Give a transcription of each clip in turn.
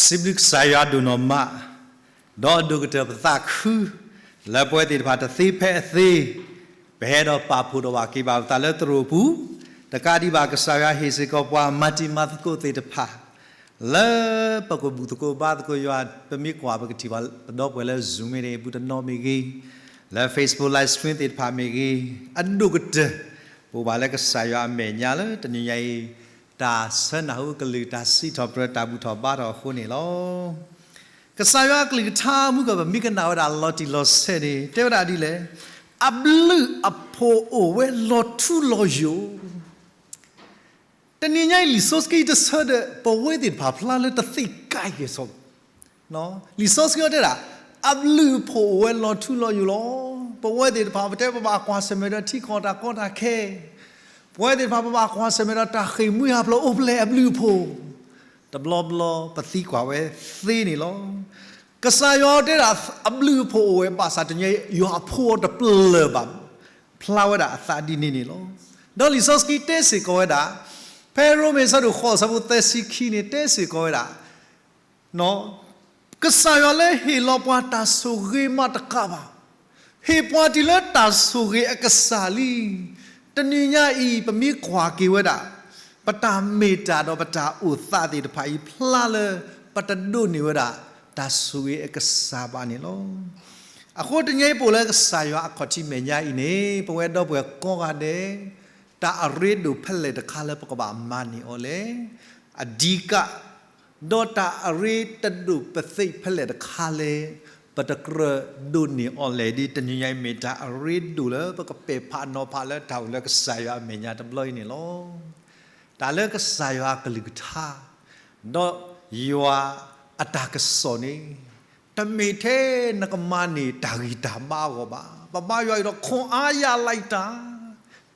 စံးဘျုးကစၢ်ယွၤဒိၣ်နီၢ်မး, ဒီးအဒိၣ်ကတၢၢ်ပသးခု, လၢပဝဲသ့ၣ်တဖၣ်တသ့ဖဲအသ့, ပဟဲဒီးပာ်ဖှိၣ်ထီၣ်ဘၣ်က့ၤဘၣ်ပသးလၢသရိာ်ပူၤ, တကးဒံးဘၣ်ကစၢ်ယွၤဟ့ၣ်စ့ၢ်ကီးပှၤမၤတံၤမၤသကိးသ့ၣ်တဖၣ်, လၢပကဘူၣ်သကိးဘါသကိးယွၤ, ပမ့ၢ်ကွၢ်ပကထံၣ်ဘၣ်ပဒီပုၢ်ဝဲၢ်လၢ Zoom မ့ၢ်ဂ့ၤ, ဘူးတနီၤမ့ၢ်ဂ့ၤ, လၢ Facebook live stream သ့ၣ်တဖၣ်မ့ၢ်ဂ့ၤ, အဒိၣ်ကတၢၢ်, ပအိၣ်ဘၣ်လၢကစၢ်ယွၤအမဲာ်ညါလၢတနံၤညါအံၤ, တၢ်ဆၢနၢ်ဟူအကလုၢ် တၢ်စံးထီၣ်ပတြၢၤတၢ်ဘူၣ်ထီၣ်ဘါထီၣ်အဃိန့ၣ်လီၤ. ကစၢ်ယွၤအကလုၢ်ကထါမုၢ်ကီၢ် ပမ့ၢ်ကနၣ်ဝဲဒၣ်လီၤတံၢ်လီၤဆဲးန့ၣ် တဲဝဲဒၣ်ဒ်လဲၣ်, အဘျုးအဖှိၣ်အိၣ်ဝဲလီၤထူလီၤယိာ် တနံၤညါအံၤ လံာ်စီဆှံတဆၢဒီး ပဝဲသ့ၣ်တဖၣ်ဖျါလၢတသ့ကါက့ၤစီဘၣ်. လံာ်စီဆှံအံၤတဲဒၣ်, အဘျုးအဖှိၣ်အိၣ်ဝဲလီၤထူလီၤယိာ်လီၤ. ပဝဲသ့ၣ်တဖၣ် ပတဲပဘၣ်ကွၢ်ဆၢၣ်မဲာ်ဒီးထံကီၢ်တၢ်ကီတၢ်ခဲ, ပဝဲသ့ၣ်တဖၣ် ပဘၣ်ကွၢ်ဆၢၣ်မဲာ်ဒီးတၢ်ဃ့ၢ်မှံဟးဖျိးအိၣ်ဖျဲၣ်အဘျုးအဖှိၣ်, တဘျီဘျီပသံကွၢ်ဝဲသ့န့ၣ်လီၤ. ကစၢ်ယွၤတဲဒၣ် အဘျုးအဖှိၣ်အိၣ်ဝဲဘၣ်ဆၣ်တနံၤညါအံၤ ယွၤအဖိအီၤတပလၢၢ်ဘၣ်, ဖျါဝဲဒၣ်အသးဒ်န့ၣ်န့ၣ်လီၤ. ဒီးလံာ်စီဆှံတဲစ့ၢ်ကီးဝဲဒၣ်, ဖဲရိမ့ၤအဆၢဒိၣ်ဃိးအဆၢဖိသၢဆံခံန့ၣ် တဲစ့ၢ်ကီးဝဲဒၣ်, ကစၢ်ယွၤလၢဟ့ၣ်လီၤပှၤတၢ်ဆိၣ်ဂ့ၤမးတကးဘၣ်, ဟ့ၣ်ပှၤတုၤလၢတၢ်ဆိၣ်ဂ့ၤအကစၢ်လံ. တနံၤညါအံၤ ပမ့ၢ်ကွၢ်က့ၤဝဲဒၣ်, ပတၢ်မ့ၢ်တၢ်ဒီးပတၢ်အိၣ်သးသ့ၣ်တဖၣ်အံၤ ဖျါလၢပတဒိးန့ၢ်ဝဲဒၣ် တၢ်ဆိၣ်ဂ့ၤအကစၢ်ဘၣ်န့ၣ်လီၤ. အဃိတနံၤညါအံၤ ပအိၣ်လၢကစၢ်ယွၤအခီၣ်ထံးမဲာ်ညါအံၤန့ၣ် ပဝဲဒီပုၢ်ဝဲၢ်ကိးဂၤဒဲး တၢ်အရ့ဒိၣ်ဖဲလဲၣ်တခါလၢပကဘၣ်မၤန့ၢ်အီၤလဲၣ်. အဓိက, ဒီးတၢ်အရ့တဒိၣ်ပသ့ၣ်ဖဲလဲၣ်တခါလၢ ပတကြၢးဒိးန့ၢ်အီၤလဲၣ်ဒ် တနံၤညါအံၤမ့ၢ်တၢ်အရ့ဒိၣ်လၢပကပဲာ်ဖးနီၤဖးလၢတၢ်အိၣ်လၢကစၢ်ယွၤအမဲာ်ညါတဘျီအံၤန့ၣ်လီၤ. တၢ်လၢကစၢ်ယွၤအကလုၢ်ကထါ, ဒီးယွၤအတၢ်ကစီၣ်န့ၣ် တမ့ၢ်ထဲနကမၤန့ၢ်တၢ်ဂံၢ်တၢ်ဘါအဂီၢ်ဘၣ်. ပဘါယွၤအံၤဒီးခွန်အားရလိုက်တာ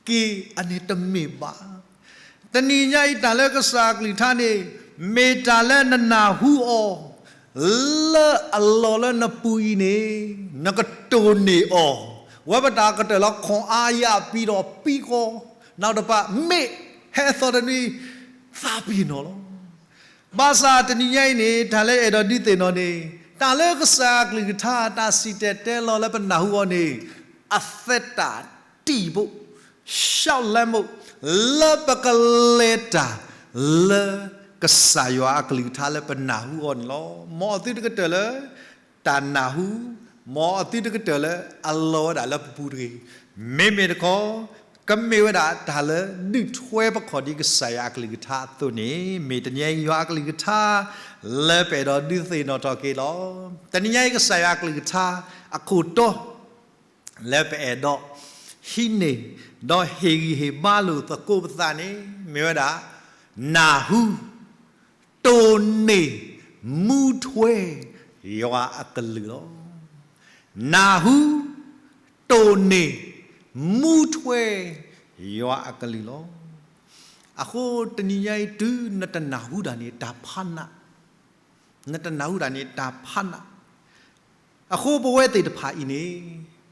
က့ၤအန့ၣ်တမ့ၢ်ဘၣ်. တနံၤညါအံၤတၢ်လၢကစၢ်အကလုၢ်ကထါန့ၣ် မ့ၢ်တၢ်လၢနနၢ်ဟူအီၤ လၢအလီၢ်လၢနပူၤအံၤန့ၣ် နကတိၢ်န့ၢ်အီၤ ဝဲပတၢ်ကတၢၢ်လၢခွန်အားရပြီးတော့ ပြီးကော, နောက်တစ်ပတ် မ့ၢ်ဟဲအသီတနွံ သးပ့ၤနီၣ်လီၤ. ဘၣ်ဆၣ်တနံၤညါအံၤန့ၣ် တၢ်လၢအဲၣ်ဒိးဒုးသ့ၣ်နီၣ်န့ၣ် တၢ်လၢကစၢ်အကလုၢ်ကထါ တၢ်စံၣ်တဲၤတဲလီၤလၢပနၢ်ဟူအီၤန့ၣ် အသဲတၢ်တံၢ်ဖိ ရှောက်လန့်ဖို့ လၢပကလဲၤတၢ်လၢကစၢ်ယွၤအကလုၢ်ကထါလၢပနၢ်ဟူအီၤန့ၣ်လီၤ. မ်အသုတကတၢၢ်လၢ တၢ်နၢ်ဟူ, မ်အသုတကတၢၢ်လၢအလီၤဝဲဒၣ်လၢပပူၤတဂ့ၤ. မ့မ့ၢ်တခီ ကမ့ၢ်ဝဲဒၣ်တၢ်လၢဒုးထွဲပခီၣ်ဒံးကစၢ်ယွၤအကလုၢ်ကထါအသိးန့ၣ် မ့ၢ်တနံၤညါအံၤယွၤအကလုၢ်ကထါ လၢပအဲၣ်ဒိးဒုးသ့ၣ်နီၣ်ထီၣ်က့ၤလီၤ. တနံၤညါအံၤကစၢ်ယွၤအကလုၢ်ကထါ အခိၣ်တီ လၢပအဲၣ်ဒိး ဟံးန့ၢ် ဒီးဟ့ၣ်ဂံၢ်ဟ့ၣ်ဘါလိာ်သကိးပသးန့ၣ် မ့ၢ်ဝဲဒၣ် နၢ်ဟူ တိၢ်န့ၢ် မူထွဲ ယွၤအကလုၢ်လီၤ. နၢ်ဟူ တိၢ်န့ၢ် မူထွဲ ယွၤအကလုၢ်လီၤ. အဃိတနံၤညါအံၤ တုၤနတနၢ်ဟူတၢ်န့ၣ် တၢ်ဖးနး, နတနၢ်ဟူတၢ်န့ၣ် တၢ်ဖးနး. အဃိပဝဲသ့ၣ်တဖၣ်အံၤန့ၣ်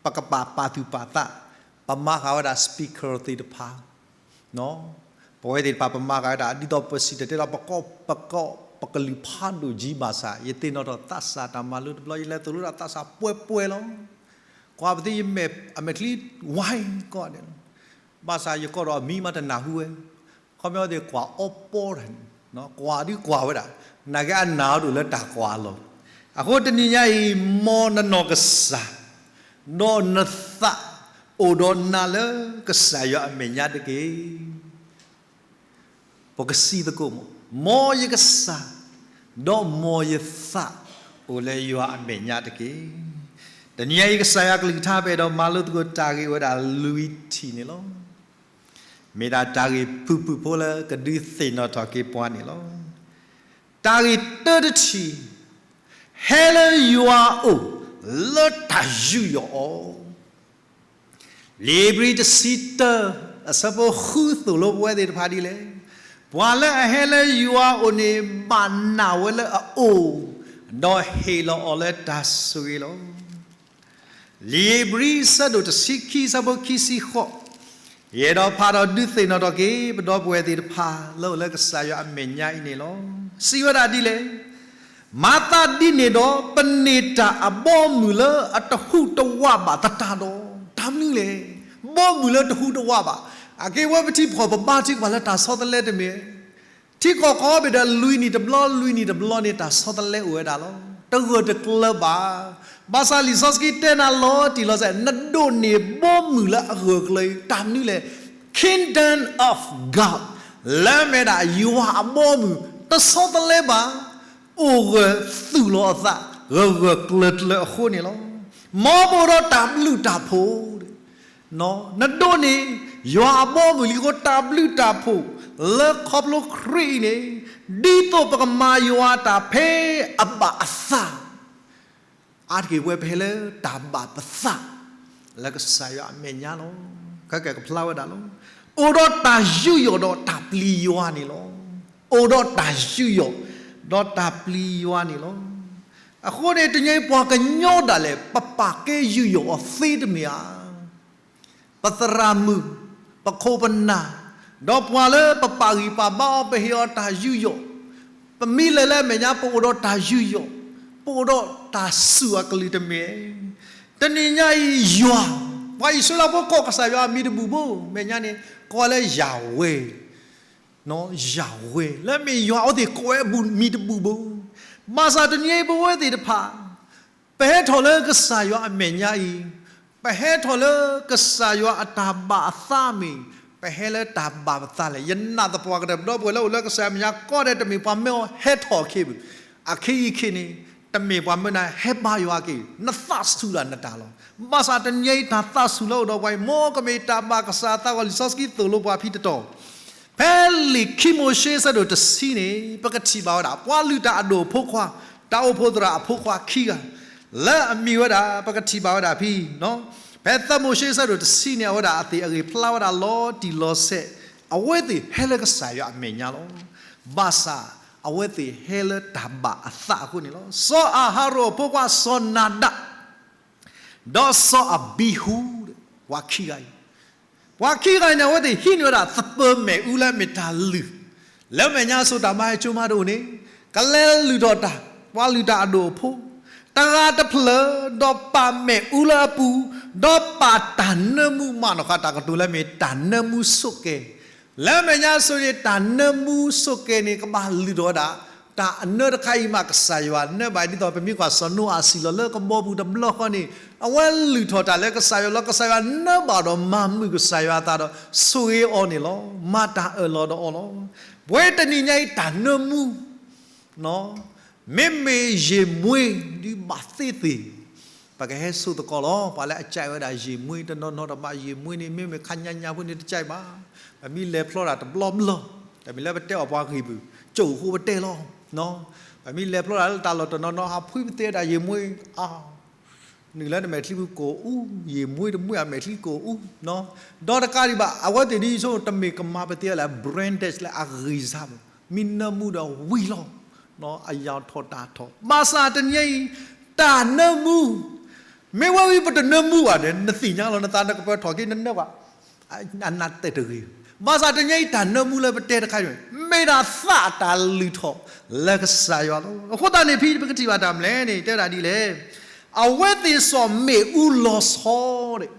ပကပာ်ပာ်သူၣ်ပာ်သး, ပမၤဃာ်ဝဲဒၣ် speaker သ့ၣ်တဖၣ် ပဝဲသ့ၣ်တဖၣ် ပမၤဃာ်ဝဲဒၣ် ဒ်သိးပစံၣ်တဲၤတဲလီၤ ပကိး ပကိး ပကလုၢ်ဖးဒိၣ်ကံဘၣ်ဆၣ် ယသ့ၣ်နီၣ်ထီၣ်သးစၢ်တၢ်မၤလိတဘျီ ယလဲၤသိၣ်လိဒၣ်သးစၢ်ပှဲၤပှဲၤလီၤ. ကွၢ်ပသ့ၣ်ယမဲာ် အမဲာ်ချံဝါကိးဂၤဒဲးလီၤ. ဘၣ်ဆၣ်ယကိးဒီးအမံၤမးတနၢ်ဟူဝဲ, ခီပညီသ့ၣ်ကွၢ်အီပီတၢ်န့ၣ်, ကွၢ်ဒုးကွၢ်ဝဲဒၣ်, နာ်က့အနၢ်အဒိၣ်လၢတၢ်ကွၢ်အလီၢ်. အဃိတနံၤညါအံၤ မ်နနီၢ်ကစၢ် ဒီးနသးအိၣ်ဒီးနၤလၢကစၢ်ယွၤအမဲာ်ညါတက့ၢ်. ပကစံးသကိးမး, မ်ယကစၢ်, ဒီးမ်ယသးအိၣ်လၢယွၤအမဲာ်ညါတက့ၢ်. တနံၤညါအံၤ ကစၢ်ယွၤကလုၢ်ကထါ ပအဲၣ်ဒိးမၤလိသကိးတၢ်ဂ့ၢ်ဝဲဒၣ်လွံၢ်ထံၣ်န့ၣ်လီၤ. မ့ၢ်ဒၣ်တၢ်ဂ့ၢ်ဖုၣ်ဖုၣ်ဖိလၢကဒုးသ့ၣ်နီၣ်ထီၣ်က့ၤပှၤန့ၣ်လီၤ. တၢ်ဂ့ၢ်တၢတထံၣ်, ဟဲလၢယွၤအအိၣ်လၢတၢ်ယူးယီၣ်အီၤ. လံာ်ဧ့ၤဘြံၤတဆံတၢ အဆၢဖိဃုသိၣ်လိပဝဲသ့ၣ်တဖၣ်ဒ်လဲၣ်. ပှၤလၢအဟဲလၢယွၤအအိၣ်န့ၣ် ဘၣ်နာ်ဝဲလၢအအိၣ်, ဒီးဟ့ၣ်လီၤအီၤလၢတၢ်ဆိၣ်ဂ့ၤလီၤ. လံာ်ဧ့ၤဘြံၤအဆၢဒိၣ်တဆံခံ အဆၢဖိခံဆံဃိး, ယအဲၣ်ဒိးဖးဒီးဒုးသ့ၣ်နီၣ်ထီၣ်က့ၤ ပဒီပုၢ်ဝဲၢ်သ့ၣ်တဖၣ်လၢအိၣ်လၢကစၢ်ယွၤအမဲာ်ညါအံၤန့ၣ်လီၤ. စံးဝဲဒၣ်ဒ်လဲၣ်. မၤသးဒ်န့ၣ်ဒီး ပန့ၢ်တၢ်အဘီအမုၢ်လၢအတဟူးတဝးဘၣ်သတးဒီး တၢ်မနုၤလဲၣ်. ဘီအမုၢ်လၢတဟူးတဝးဘၣ်. အက့ၢ်ဝဲပထံဖီၣ်ပဘါထုကဖၣ်လၢတၢ်ဆီတလဲတမ့ၢ် ထံကီၢ်ကိးဘ့ၣ်ဒီးလွံၢ်နံၣ်တဘျီ လွံၢ်နံၣ်တဘျီန့ၣ် တၢ်ဆီတလဲအိၣ်ဝဲဒၣ်လီၤ. တဂၢၢ်တကျၢၤဘၣ်. ဘၣ်ဆၣ်လံာ်စီဆှံတဲနၤလီၤတံၢ်လီၤဆဲး နဒိးန့ၢ်ဘီမုၢ်လၢအဂၢၢ်ကျၢၤအံၤ တၢ်မနုၤလဲၣ်. Kingdom of God လၢအမ့ၢ်ဒၣ်ယွၤအဘီအမုၢ် တဆီတလဲဘၣ်. အိၣ်ဂၢၢ်သူၣ်လီၤအသး ဂၢၢ်ဂၢၢ်ကျၢၤကျၢၤအဃိန့ၣ်လီၤ. မ်ပအိၣ်ဒီးတၢ်ဘျုးတၢ်ဖှိၣ် နဒိးန့ၢ် ယွၤအဘီအမုၢ်လံအဃိ တၢ်ဘျုးတၢ်ဖှိၣ် လၢခီဖျိခရံာ်အံၤန့ၣ် ဒ်သိးပကမၤယွၤတၢ်ဖဲအဘၣ်အသး အါတက့ၢ်ဝဲပဟဲလၢတၢ်ဘၣ်ပသး လၢကစၢ်ယွၤအမဲာ်ညါလီၤ. ခဲကဲကဖျါဝဲဒၣ်လီၤ. အိၣ်ဒီးတၢ်ယူးယီၣ်ဒီးတၢ်ပျံၤယွၤန့ၣ်လီၤ. အိၣ်ဒီးတၢ်ယူးယီၣ် ဒီးတၢ်ပျံၤယွၤန့ၣ်လီၤ. အဃိန့ၣ် တနံၤအံၤပှၤကညီဒၣ်လဲာ် ပပာ်ကဲယူးယီၣ်အီၤသ့တမ့ၢ်ဧါ. ပသရၣ်မုၣ် ပခိၣ်ပနၢ် ဒီးပှၤလၢပပာ်ဂံၢ်ပာ်ဘါအီၤ ပဟ့ၣ်အီၤတၢ်ယူးယီၣ် ပမ့ၢ်လဲၤလၢအမဲာ်ညါ ပအိၣ်ဒီးတၢ်ယူးယီၣ် ပအိၣ်ဒီးတၢ်စူၢ်အကလုၢ်တမ့ၢ်. တနံၤညါအံၤယွၤ ပှၤအံၣ်စရ့လးဖိကိးကစၢ်ယွၤအမံၤတဘူၣ်ဘိ မဲာ်ညါန့ၣ် ကိးဝဲလၢယၤဝဲ ယၤဝဲ လၢမ့ၢ်ယွၤအဝဲသ့ၣ်ကိးဝဲအမံၤတဘူၣ်ဘိ. ဘၣ်ဆၣ်တနံၤအံၤပဝဲသ့ၣ်တဖၣ် ပဟဲထီၣ်လၢကစၢ်ယွၤအမဲာ်ညါအံၤ, ပဟဲထီၣ်လၢကစၢ်ယွၤအတၢ်ဘၣ်အသးမ့ၢ်, ပဟဲလၢတၢ်ဘၣ်ပသးလဲၣ်. ယနာ်သပှၢ်ကတၢၢ် ပဒီပုၢ်ဝဲၢ်လၢအိၣ်လၢကစၢ်ယွၤအမဲာ်ညါကိးဂၤဒဲး တမ့ၢ်ပှၤမၢအီၤဟဲထီၣ်အခ့ပူၤ, အခ့အံၤခ့န့ၣ် တမ့ၢ်ပှၤမၢနၤဟဲဘါယွၤက့ၤ, နသးဆူၣ်ဒၣ်နတၢ်လီၤ. ဘၣ်ဆၣ်တနံၤအံၤတၢ်သးဆူၣ်လၢအိၣ်ဒီးပှၤအံၤ မ်ကမ့ၢ်တၢ်ဘၣ်ကစၢ်အသးဂီၢ် လံာ်စီဆှံသိၣ်လိပှၤဖဲတတီၢ် ဖဲလံာ်ခံမိၤၡ့ဆၢဒိၣ်တဆံန့ၣ် ပကထံၣ်ဘၣ်ဝဲဒၣ် ပှၤလုၢ်တၢ်အဒိၣ်အဖိခွါ, တၢ်အိၣ်ဖှိၣ်သရၣ်အဖိခွါခံဂၤ, လၢအမ့ၢ်ဝဲဒၣ် ပကထံၣ်ဘၣ်ဝဲဒၣ်ဖဲ, ဖဲသၢမိၤၡ့ဆၢဒိၣ်တဆံန့ၣ် အဝဲဒၣ်အသ့ၣ်အဂ့ၢ်ဖျါဝဲဒၣ်လီၤတံၢ်လီၤဆဲး, အဝဲသ့ၣ်ဟဲလၢကစၢ်ယွၤအမဲာ်ညါလီၤ. ဘၣ်ဆၣ် အဝဲသ့ၣ်ဟဲလၢတၢ်ဘၣ်အသးအဃိန့ၣ်လီၤ. စီၤအၤဟရိၣ်အဖိခွါစီၤနၤဒၣ် ဒီးစီၤအဘံဟူ ပှၤခံဂၤအံၤ, ပှၤခံဂၤအံၤန့ၣ် အဝဲသ့ၣ်ဟံးန့ၢ်ဝဲဒၣ်သပၢၤမ့ၣ်အူလၢအမ့ၢ်တၢ်လုၢ်, လၢမဲာ်ညါအစိၤတၢ်မၤဟဲကၠိမၤတအိၣ်န့ၣ်, ကလဲၤလုၢ်ထီၣ်တၢ်, ပှၤလုၢ်တၢ်အဒိၣ်အဖိ တဂၤတဖျၢၣ်, ဒီးပာ်မ့ၣ်အူလၢအပူၤ, ဒီးပာ်တၢ်နၢမူမးနီၢ်ဃာ်တၢ်ကတိၤလၢအမ့ၢ်တၢ်နၢမူဆိးကဲ လၢမဲာ်ညါစိၤန့ၣ် တၢ်နၢမူဆိးကဲန့ၣ် ကဘၣ်လုၢ်ထီၣ်ဝဲဒၣ်, တၢ်အနၢတခါအံၤမး ကစၢ်ယွၤနၢဘၣ် ဒ်သိးပမ့ၢ်ကွၢ်စီၤနိအၤအစံၣ်လီၤလၢကဘီပူၤတဘျီဃီန့ၣ်, အဝဲလုၢ်ထီၣ်တၢ်လၢကစၢ်ယွၤလီၤ. ကစၢ်ယွၤနၢဘၣ်ဒီးမၤမုာ်ကစၢ်ယွၤအသးဒီး ဆိၣ်ဂ့ၤအီၤန့ၣ်လီၤ. မၤတၢ်အၢၣ်လီၤဒီးအီၤလီၤ. ပဝဲတနံၤညါအံၤတၢ်နၢမူ မ့မ့ၢ်ယံာ်မှံ ဒ်ဘၣ်သ့သ့ၣ်, ပကဟဲဆိးသကိးလီၤ. ပှၤလၢအကဲဝဲဒၣ်ယံာ်မှံ တနီၤနီၤတဘၣ် ယံာ်မှံန့ၣ် မ့မ့ၢ်ခါညါညါဖိန့ၣ်တကဲဘၣ်. ပမ့ၢ်လဲၤဖျီတၢ်တဘျီဘျီ, တမ့ၢ်လၢပတဲအီၣ်ပှၤဂ့ၢ်ပူၤ, ကၠိၣ်ဃိပတဲလီၤ. ပမ့ၢ်လဲၤဖျီတၢ်လၢတၢ်လီၢ်တနီၤနီၤ ဟးဖှံပသ့ဝဲဒၣ်ယံာ်မှံ, အါ နုာ်လၢနမဲာ်ချံပူၤကိၣ်အူ, ယံာ်မှံတမှံအမဲာ်ချံကိၣ်အူ, ဒီးတကးဒံးဘၣ် အဝဲသ့ၣ်ဒ်ဆိ တမ့ၢ်ကမၤပသ့ဝဲလၢ branded လၢအဂံၢ်စၢ်ဘၣ်, မ့ၢ်နၢမူဒီးဝံၤလီၤ. အယၢ်ထီၣ်တၢ်ထီၣ်, ဘၣ်ဆၣ်တနံၤအံၤ တၢ်နၢမူ, မ့ၢ်ဝဲဝံၤပတနၢမူဘၣ်ဒီး နသ့ၣ်ညါလီၤ နသးနကပၢၤထီၣ်က့ၤ နနၢဘၣ် အနးတဲာ်တဂ့ၤ. ဘၣ်ဆၣ်တနံၤအံၤတၢ်နၢမူလၢပတဲတခါအံၤ, မ့ၢ်ဒၣ်သးတၢ်လုၢ်ထီၣ်လၢကစၢ်ယွၤလီၤ. အဃိသတးန့ၣ် ဖဲပကထံၣ်ဘၣ်တၢ်မနုၤလဲၣ်န့ၣ် တဲဝဲဒၣ်ဒ်လဲၣ်, အဝဲသ့ၣ်စီၤမ့ၣ်အူလီၤဆီဒီး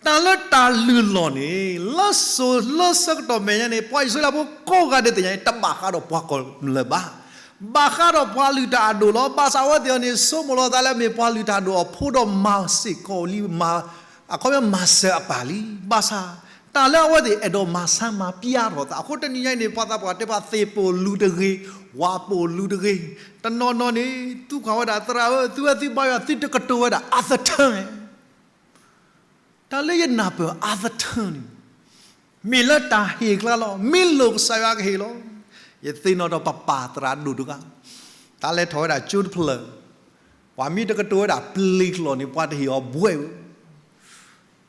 တၢ်လၢတၢ်လုၢ်လီၢ်န့ၣ် လၢစိၤလၢဆၢကတီၢ်မဲာ်ညါန့ၣ် ပှၤအံၣ်စရ့လးဖိကိးဂၤဒဲးသ့ၣ်ညါန့ၣ် တဘၣ်ဃးဒီးပှၤကီၢ်လၢၤဘၣ်. ဘၣ်ဃးဒီးပှၤလုၢ်တၢ်အဒိၣ်လီၤ. ဘၣ်ဆၣ်အဝဲသ့ၣ်အံၤန့ၣ် ဆိကမိၣ်လီၤသးလၢမ့ၢ်ပှၤလုၢ်တၢ်အဒိၣ်အဖိဒီးမၤစ့ၢ်ကီးလံ, မၤ, အခီပညီမၤစၢၤအပၢ်လံ. ဘၣ်ဆၣ် တၢ်လၢအဝဲသ့ၣ်အဲၣ်ဒိးမၤဆါမၤပျါထီၣ်သး အဃိတနံၤညါအံၤန့ၣ် ပှၤသးပှၢ်တဲပှၤသ့ၣ်ပိာ်လူၤတဂ့ၤ, ဝၣ်ပိာ်လူၤတဂ့ၤ, တနီၤနီၤန့ၣ် သူၣ်ခးဝဲဒၣ်သရၣ်ဧၢ, သုဝဲသုဘါယွၤ သုတကတိၤဝဲဒၣ် အသထၢၣ်န့ၣ် တၢ်လၢယနၢ်ပၢၢ်အါသထၢၣ်န့ၣ် မ့ၢ်လၢတၢ်ဟ့ၣ်ကျါလီၤ. မ့ၢ်လိာ်ကစၢ်ယွၤကဟ့ၣ်လီၤ. ယသ့ၣ်နီၣ်ဒီးပပၢ်သရၣ်ဒိၣ်တဂၤ, တၢ်လဲၤထီၣ်ဝဲဒၣ်ကၠိတဖျၢၣ်, ပှၤမ့ၢ်တကတိၤဝဲဒၣ်ပျ့ၤကျိာ်န့ၣ် ပှၤတဟ့ၣ်အီၤဘှဲးဧၢ.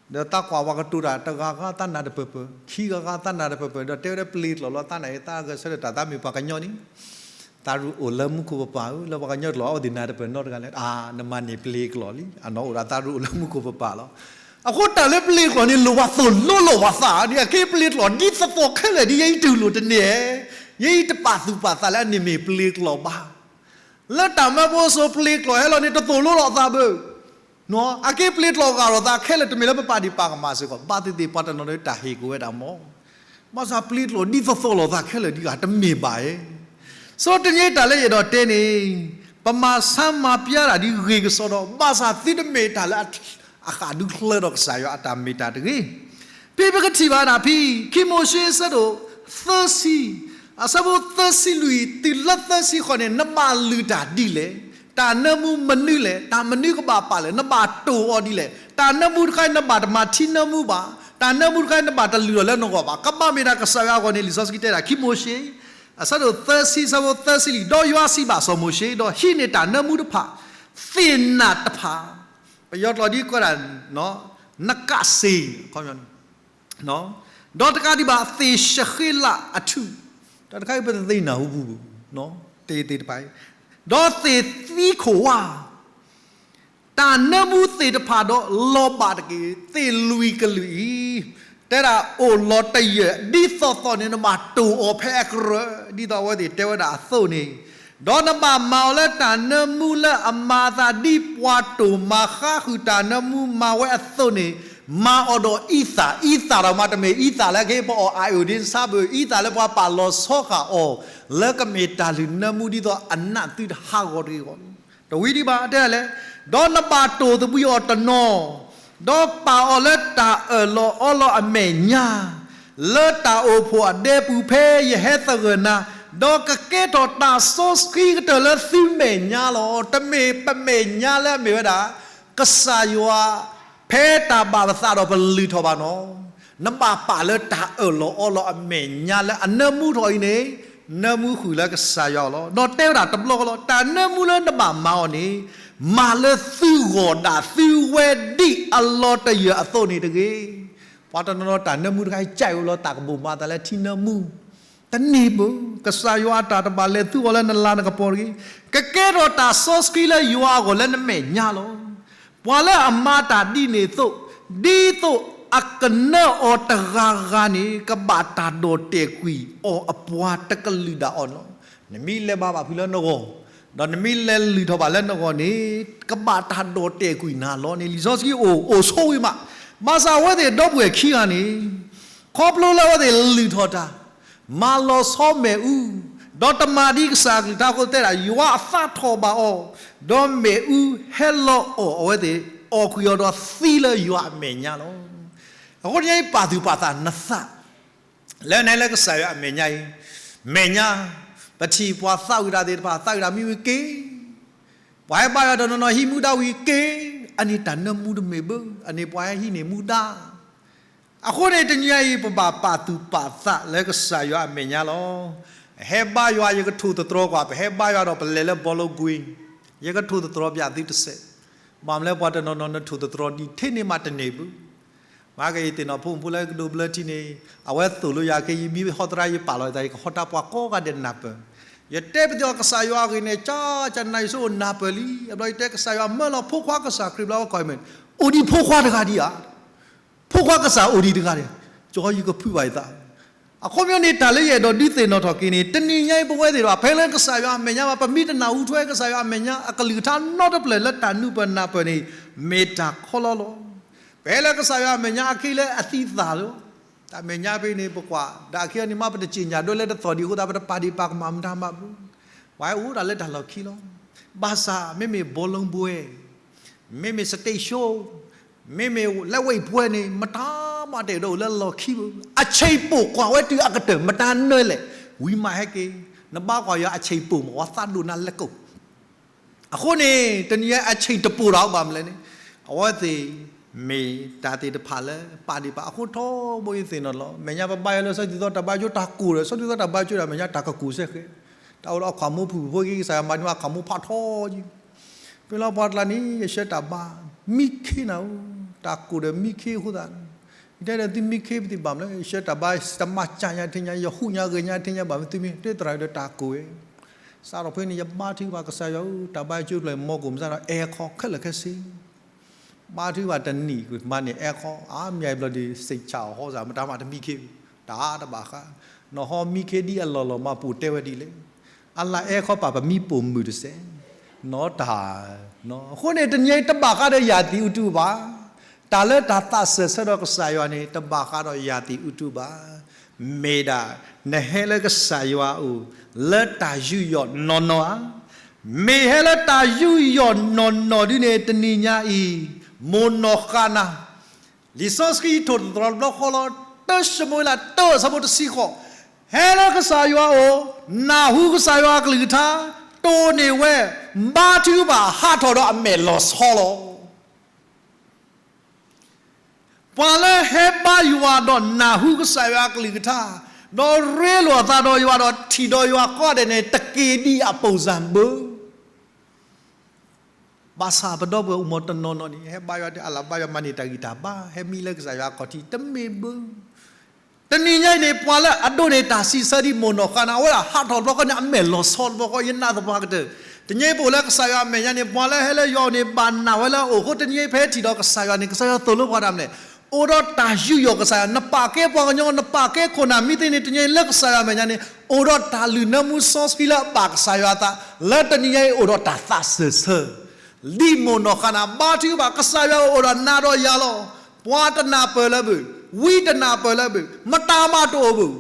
ဒီးတၢ်ကွၢ်ပှၤကတိၤတၢ် တဂၤဂၤသးနၢ်တပၢၢ်ပၢၢ်, ခံဂၤဂၤသးနၢ်တပၢၢ်ပၢၢ်, ဒီးတဲဝဲဒၣ်ပျ့ၤကျိာ်လီၤ သးနၢ်အံၤ သးဂဲၤဆၢထၢၣ်တၢ် သးမ့ၢ်ပှၤကညီန့ၣ် သးရူးအိၣ်လၢမူခိၣ်ပပၢ်ဧၢ, လၢပှၤကညီတလီၤ အဝဲသ့ၣ်နၢ်တပၢၢ်နီတဂၤလဲၣ်. အါ နမၤန့ၢ်ပျ့ၤကျိာ်လံ, အနီၢ်အိၣ်ဒီးသးရူးအိၣ်လၢမူခိၣ်ပပၢ်လီၤ. အဃိတၢ်လၢပျ့ၤကျိာ်န့ၣ် လိၣ်ဝဲသိၣ်လိလိာ်ဝဲသးန့ၣ် အက့ပျ့ၤကျိာ်ဒ်သိးသိးခဲလၢာ်ဒ်ယဲအံၤတူၢ်လိာ်တန့ၢ်, ယဲအံၤတပာ်သူၣ်ပာ်သးလၢအန့ၣ်မ့ၢ်ပျ့ၤကျိာ်ဘၣ်. လၢတၢ်မၢဖိစိၤ ပျ့ၤကျိာ်ဟဲလီၤန့ၣ် တသိၣ်လိလီၤအသးဘၣ်. အက့ပျ့ၤကျိာ်ဂၢ်လီၤသးခဲလၢာ် တမ့ၢ်လၢပပာ်ဒံးပာ်ကမၣ်စ့ၢ်ကီး, ဘၣ်သ့ၣ်သ့ၣ်ပှၤတနီၤန့ၣ်တၢ်ဟ့ၣ်က့ၤဝဲဒၣ်မ့ၢ်, ဘၣ်ဆၣ်ပျ့ၤကျိာ်ဒ်သိးသိးလီၤသးခဲလၢာ်ဒ်ဂၤ တမ့ၢ်ဘၣ်ဧါ. ဆိတနံၤတၢ်လၢယအဲၣ်ဒိးတဲန့ၣ်, ပမၤဆါမၤပျါတၢ်ဒ်ဂ့ၤကစီဒီ, ဘၣ်ဆၣ်သုတမ့ၢ်တၢ်လၢ အဃၣ်ဒုးချၢဒီးကစၢ်ယွၤအတၢ်မ့ၢ်တၢ်တဂ့ၤ. ဖဲပကထံၣ်ဘၣ်ဒၣ်ဖဲ ခံမိၤၡ့အဆၢဒိၣ်သၢဆံ, အဆၢဖိသၢဆံလွံၢ် တုၤလၢသၢဆံဃိးန့ၣ် နဘၣ်လုၢ်တၢ်ဒ်လဲၣ်, တၢ်နၢမူမနုၤလဲၣ်, တၢ်မနုၤကဘၣ်ပာ်လဲၣ်, နဘၣ်တိၢ်အီၤဒ်လဲၣ်, တၢ်နၢမူတခါအံၤ နဘၣ်တမၤထံနၢမူဘၣ်, တၢ်နၢမူတခါအံၤ နဘၣ်တလုၢ်အီၤလၢနဂီၢ်ဘၣ်, ကဘၣ်မ့ၢ်ဒၣ်ကစၢ်ယွၤအဂီၢ်န့ၣ် လံာ်စီဆှံတဲဒၣ် ခံမိၤၡ့ အဆၢဒိၣ်သၢဆံ အဆၢဖိသၢဆံလွံၢ်, ဒီးယွၤစံးဘၣ်စီၤမိၤၡ့, ဒီးဟံးန့ၢ်တၢ်နၢမူတဖၣ်, သ့ၣ်နၢ်တဖၣ်, ပယီၤကျိာ်ဒ်ကိးဒၣ် နကးစ့, ဒီးတကးဒံးဘၣ် သ့ၣ်ၡဃ့လးအထူး, တၢ်တခါအံၤပတသ့ၣ်နၢ်ဟူပူၤ, တသ့ၣ်တဖၣ်အံၤ, ဒီးသ့ၣ်သံခိၣ်ဝါ, တၢ်နၢမူသ့ၣ်တဖၣ်ဒီးလီၤဘၣ်တက့ၢ်, သ့ၣ်လွံၢ်ကလုာ်အံၤ, တဲဒၣ်အိၣ်လီၤတယၢၢ် ဒ်သိးသိးန့ၣ် နဘၣ်တိၢ်အီၤဖဲအကရၢၢ် ဒ်သိးအဝဲသ့ၣ်တဲဝဲဒၣ်အသိးန့ၣ်, ဒီးနဘၣ်မၤအီၤလၢတၢ်နၢမူလၢအမၤအသးဒ်ပှၤတိၢ်မၤဃါဃုာ်တၢ်နၢမူ မၤဝဲအသိးန့ၣ်, မၤအီၤဒီးအံသၣ်, အံသၣ်ဒီးမ့တမ့ၢ် အံသၣ်လၢကဟ့ၣ်ပအီၣ် iodine ဆါဘၣ်, အံသၣ်လၢပှၤပာ်လီၤဆီဃာ်အီၤ လၢကမ့ၢ်တၢ်လုၢ်နၢမူဒ်သိးအနးသုတဟးဂီၤတဂ့ၤအဂီၢ်န့ၣ်, တဝံၤဒံးဘၣ်တဲဒ်လဲၣ်, ဒီးနဘၣ်တိၢ်သဘှံးအီၤတနီၤ, ဒီးပာ်အီၤလၢတၢ်အၢၣ်လီၤအီလီၤအမဲာ်ညါ လၢတၢ်အိၣ်ဖှိၣ်အဒဲပူၤဖဲယဟဲသဂၢၢ်နၤ, ဒီးကကဲထီၣ်တၢ်စီဆှံကတၢၢ်လၢသုမဲာ်ညါလီၤ. တမ့ၢ်ပမဲာ်ညါလၢအမ့ၢ်ဝဲဒၣ် ကစၢ်ယွၤ ဖဲတၢ်ဘၣ်ပသးဒီးပလုၢ်ထီၣ်ဘၣ်နီၤ, နဘၣ်ပာ်လၢတၢ်အၢၣ်လီၤအီလီၤအမဲာ်ညါလၢအနၢမူထီၣ်အံၤန့ၣ်, နၢမူဃုာ်လၢကစၢ်ယွၤအီၤလီၤ. ဒီးတဲဝဲဒၣ်တဘျီဃီလီၤ, တၢ်နၢမူလၢနဘၣ်မၤအီၤန့ၣ်, မၤလၢသုဂီၢ်ဒၣ်သုဝဲဒ်အလီၤတယၢၢ်အသိးန့ၣ်တဂ့ၤ. ပှၤတနီၤနီၤတၢ်နၢမူတခါအံၤ ကအိၣ်လီၤတၢ်ကဘိးမၤအသးလၢထံနၢမူ, တန့ၢ်ဘၣ်, ကစၢ်ယွၤအတၢ်တဘၣ်လဲၤသုဂီၢ်လၢနလၤနကပီၤတဂ့ၤ, ကကဲထီၣ်တၢ်စီဆှံလၢယွၤအဂီၢ်လၢနမဲာ်ညါလီၤ. ပှၤလၢအမၤတၢ်ဒ်န့ၣ်အသိး, ဒ်သိးအကနၢအီၤတဂၤဂၤန့ၣ် ကဘၣ်တၢ်ဒီၣ်တဲာ်ကွံာ်အီၤအပှၤတကလုာ်ဒၣ်အီၤန့ၣ်လီၤ. နမ့ၢ်လဲၤဘါဘၣ်ဖုးလၢနဂီၢ်, ဒီးနမ့ၢ်လဲၤလုၢ်ထီၣ်ဘၣ်လၢနဂီၢ်န့ၣ်, ကဘၣ်တၢ်ဒီၣ်တဲာ်ကွံာ်နၤလီၤန့ၣ် လံာ်စီဆှံအိၣ်, အိၣ်ဆိဝံၤမး, ဘၣ်ဆၣ်အဝဲသ့ၣ်ဒီပုၢ်ဝဲၢ်ခံဂၤန့ၣ်, ခီဖျိလၢအဝဲသ့ၣ်လုၢ်ထီၣ်တၢ်, မၤလီၤဆီမ့ၣ်အူ, ဒီးတမၤဒ်ကစၢ်အကလုၢ်ကထါအဃိတဲဒၣ် ယွၤအသးထီၣ်ဘၣ်အီၤ, ဒီးမ့ၣ်အူဟဲလီၤအီၣ်အဝဲသ့ၣ်, အီၣ်ကွံာ်အီၤဒီးသံလၢယွၤအမဲာ်ညါလီၤ. အဃိန့ၣ် ပာ်သူၣ်ပာ်သးနသး လၢနဟဲလၢကစၢ်ယွၤအမဲာ်ညါအံၤ, မဲာ်ညါ, ပထံၣ်ပှၤသးဝံၣ်တၢ်သ့ၣ်တဖၣ် သးဝံၣ်တၢ်မံဝံၤက့ၤ, ပှၤဟဲဘါယွၤတနီၤနီၤဟံးမူဒါဝံၤက့ၤ, အန့ၣ်တၢ်နၢမူတမ့ၢ်ဘၣ်, အန့ၣ်ပှၤဟဲဟံးန့ၢ်မူဒါ. အဃိန့ၣ် တနံၤအံၤ ပဘၣ်ပာ်သူၣ်ပာ်သးလၢကစၢ်ယွၤအမဲာ်ညါလီၤ. ဟဲဘါယွၤ ယကထိၣ်သတြီၤကွၢ်, ပဟဲဘါယွၤဒီးပလဲၤလၢဘီလိကွံာ်, ယကထိၣ်သတြီၤပၠးသုတစဲး, ဘၣ်မနုၤလၢပှၤတနီၤနီၤ နထိၣ်သတြီၤဒ်ထဲန့ၣ်မးတန့ၢ်ဘၣ်. မၤက့ၤယသ့ၣ်နီၣ်ဖိမုၣ်ဖိလၢကဒိးဘျၢထံန့ၣ်, အဝဲသိၣ်လိယၤက့ၤ ယမ့ၢ်ဟီသရၣ်ယပာ်လီၤယသး ယကဟီတၢ်ပှၤကိးဂၤဒဲးနၢ်ပၢၢ်, ယတဲပသ့ၣ်အီၤကစၢ်ယွၤအဂ့ၢ်န့ၣ် ကကနၣ်ယဆိကမိၣ်နၢ်ပၢၢ်လံ, အဘျီယတဲကစၢ်ယွၤမၢလီၤဖိခွါကစၢ်ခရံာ်ဘျီဝဲကီၢ်အံၤမ့ၢ်, အိၣ်ဒံးဖိခွါတဂၤဒံးဧါ, ဖိခွါကစၢ်အိၣ်ဒံးတဂၤဒံး, ကၠီယကဖုးဘၣ်ယသး အခီပညီန့ၣ် တၢ်လၢယအဲၣ်ဒိးဒုးသ့ၣ်နီၣ်ထီၣ်က့ၤန့ၣ် တနံၤညါအံၤပဝဲသ့ၣ်တဖၣ် ဖဲလၢကစၢ်ယွၤအမဲာ်ညါဘၣ် ပမ့ၢ်တနၢ်ဟူထွဲကစၢ်ယွၤအမဲာ်ညါ အကလုၢ်ကထါနီတဖျၢၣ်လၢတၢ်နၢ်ပၢၢ်နၢ်ပၢၢ်န့ၣ် မ့ၢ်တၢ်ခီလီလီၤ. ပဟဲလၢကစၢ်ယွၤအမဲာ်ညါအခံလၢအသံသးလီၤ. တၢ်မဲာ်ညါဖဲန့ၣ် ပကွၢ် ဒၣ်အခံအီၤန့ၣ်မး ပတစံၣ်ညၣ်ဒိလၢတသီၣ်ဒံးအဃိသတး ပတပာ်ဒံးပာ်ကမၣ်မတၤမးဘၣ်. ပှၤဟဲအိၣ်ဒၣ်လၢတၢ်လီၢ်ခံလီၤ. ဘၣ်ဆၣ် မ့မ့ၢ်ဘောလုံးပွဲ မ့မ့ၢ် stage show မ့မ့ၢ် လက်ဝှေ့ပွဲ န့ၣ် မတၤမးတအဲၣ်ဒိးအိၣ်လၢလီၢ်ခံဘၣ်. အဆံးပိာ်ကွၢ်ဝဲတုၤအကတၢၢ် မတၤနၢၤလဲၣ် ဝံၤမးဟဲက့ၤ. နဘါကွၢ်ယွၤအဆံးပိာ်မး ဝဲသးဒိၣ်နၤလဲၤကိး. အဃိန့ၣ် တနံၤညါအဆံးတပိာ်ဒီးဘၣ်မနုၤလဲၣ်န့ၣ် အဝဲသ့ၣ် မ့ၢ်တၢ်သ့ၣ်တဖၣ်လၢပာ်ဒံးပာ် အဃိထီဘိယသ့ၣ်နီၣ်လီၤ. မဲာ်ညါပဘါယွၤလၢစီၤတံၤသီတၢ်ဘါယွၤကၠိတၢ်ကိၢ်ဒီး စီၤတံၤသီတၢ်ဘါယွၤကၠိဒၣ်မဲာ်ညါတၢ်ကကိၢ်စ့ၢ်ကီး. တၢ်အိၣ်ဒီးအခီၣ်မူဖုၣ်ဖိက့ၤ ကစၢ်ယွၤမၤန့ၢ်အခီၣ်မူဖးထီက့ၤ ဖဲလီၤပှၤတကျါန့ၣ် ယဆှၢတၢ်ဘါ မံခ့နၤဧိၤ, တၢ်ကိၢ်ဒီးမံခ့အဃိသတး, ယတဲဒီးသုမံခ့ပသ့ၣ်ဘၣ်မနုၤလဲၣ်, ယဆှၢတၢ်ဘါ တမၤစၢ်ညါထဲညါ ယဟူးညါဂဲၤညါထဲညါဘၣ်မနုၤသုမံ တဲသရၣ်ဒီးတၢ်ကိၢ်ဝဲ. စးထီၣ်ဖဲန့ၣ် ယဘါထုကဖၣ်ကစၢ်ယွၤဧၢ, တၢ်ဘါယွၤကၠိဖျၢၣ် မီကိၢ်မစးဒီး အဲၣ်ခီခဲလၢာ်ခဲဆ့ ဘါထုကဖၣ်တနံၣ်မးန့ၣ် အဲၣ်ခီ အါမံၤအဘျီဒီး စံးဆၣ်အီၤဟီစၢ် မတၤမးတမံခ့, တၢ်တဘၣ်ဃး, နဟီမံခ့ဒ်အလီၢ်လီၤမး ပိာ်တဲဝဲဒ်လဲၣ်, အလၢအဲၣ်ခီပာ်ပမံပိာ်မုၣ်တစဲး နီၢ်တၢ်, အဃိန့ၣ် တနံၤအံၤတဘၣ်ဃးဒီးယၤသံးအူတူၢ်ဘၣ်. တၢ်လၢတၢ်သးစၢၢ်ဆၢဒီးကစၢ်ယွၤန့ၣ် တဘၣ်ဃးဒီးယၤသံးအူတူၢ်ဘၣ်. မ့ၢ်ဒၣ် နဟဲလၢကစၢ်ယွၤအအိၣ် လၢတၢ်ယူးယီၣ်နီၢ်နီၢ်ဧါ. မ့ၢ်ဟဲလၢတၢ်ယူးယီၣ်နီၢ်နီၢ်ဒ်န့ၣ် တနံၤညါအံၤ မိၢ်နီၢ်ဃါနၤ လံာ်စီဆှံထိၣ်သတြီၤတဘျီဃီလီၤ. တၢၡမူၤအ့လး တၢ အဆၢဖိတဆံဃိး, ဟဲလၢကစၢ်ယွၤအအိၣ်, နၢ်ဟူကစၢ်ယွၤအကလုၢ်ကထါ, တိၢ်န့ၢ်ဝဲ, ဘါထုကဖၣ်ဟးထီၣ်ဒီးအမဲာ်လီၤဆီလီၤ. ပှၤလၢဟဲဘါယွၤဒီးနၢ်ဟူကစၢ်ယွၤအကလုၢ်ကထါ, ဒီးရ့လိာ်အသးဒီးယွၤဒီးထံၣ်ဒီးယွၤကိးဂၤဒဲးန့ၣ် တက့ၤဒံးအပိၢ်စၢ်ဘၢ ဘၣ်ဆၣ်ပဒီပုၢ်ဝဲၢ်အိၣ်မးတနီၤနီၤန့ၣ် ဟဲဘါယွၤဒ်အလၢ်ဘါယွၤမၤန့ၢ်တၢ်ဂံၢ်တၢ်ဘါ ဟဲမံလၢကစၢ်ယွၤအခီၣ်ထံး တမ့ၢ်ဘၢ. တနံၤညါအံၤန့ၣ် ပှၤလၢအဒိးန့ၢ်တၢ်စံးဆၢဒ်မိၢ်နီၢ်ဃါနၤ အဝဲဒၣ်ဟးထီၣ်တဘျီဃီန့ၣ် အမဲာ်လီၤဆီတဘျီဃီ ယနာ်သပှၢ်ကတၢၢ်. တနံၤအံၤပအိၣ်လၢကစၢ်ယွၤအမဲာ်ညါန့ၣ် ပှၤလၢဟဲလၢယွၤအအိၣ်န့ၣ် ဘၣ်နာ်ဝဲလၢအအိၣ်အဃိ တနံၤအံၤဖဲထံၣ်ဒီးကစၢ်ယွၤန့ၣ် ကစၢ်ယွၤသိၣ်လိပှၤတၢ်မနုၤလဲၣ်. အိၣ်ဒီးတၢ်ယူးယီၣ်ကစၢ်ယွၤ နပာ်ကဲပှၤကညီ နပာ်ကဲခိၣ်နၢ်မံသ့န့ၣ် တနံၤအံၤလၢကစၢ်ယွၤအမဲာ်ညါန့ၣ် အိၣ်ဒီးတၢ်လုၢ်နၢမူစီဆှံလၢအဘၣ်ကစၢ်ယွၤအသး လၢတနံၤညါအံၤအိၣ်ဒီးတၢ်သးစၢၢ်ဆၢ ဒ်မိၢ်နီၢ်ဃါနၤ ဘါထုကဖၣ် ကစၢ်ယွၤအိၣ်ဒီးနၤဒီးယၤလီၤ. ပှၤတနၢ်ပၢၢ်လၢဘၣ်, ဝံတနၢ်ပၢၢ်လၢဘၣ်, မတၤမးတအိၣ်ဘၣ်.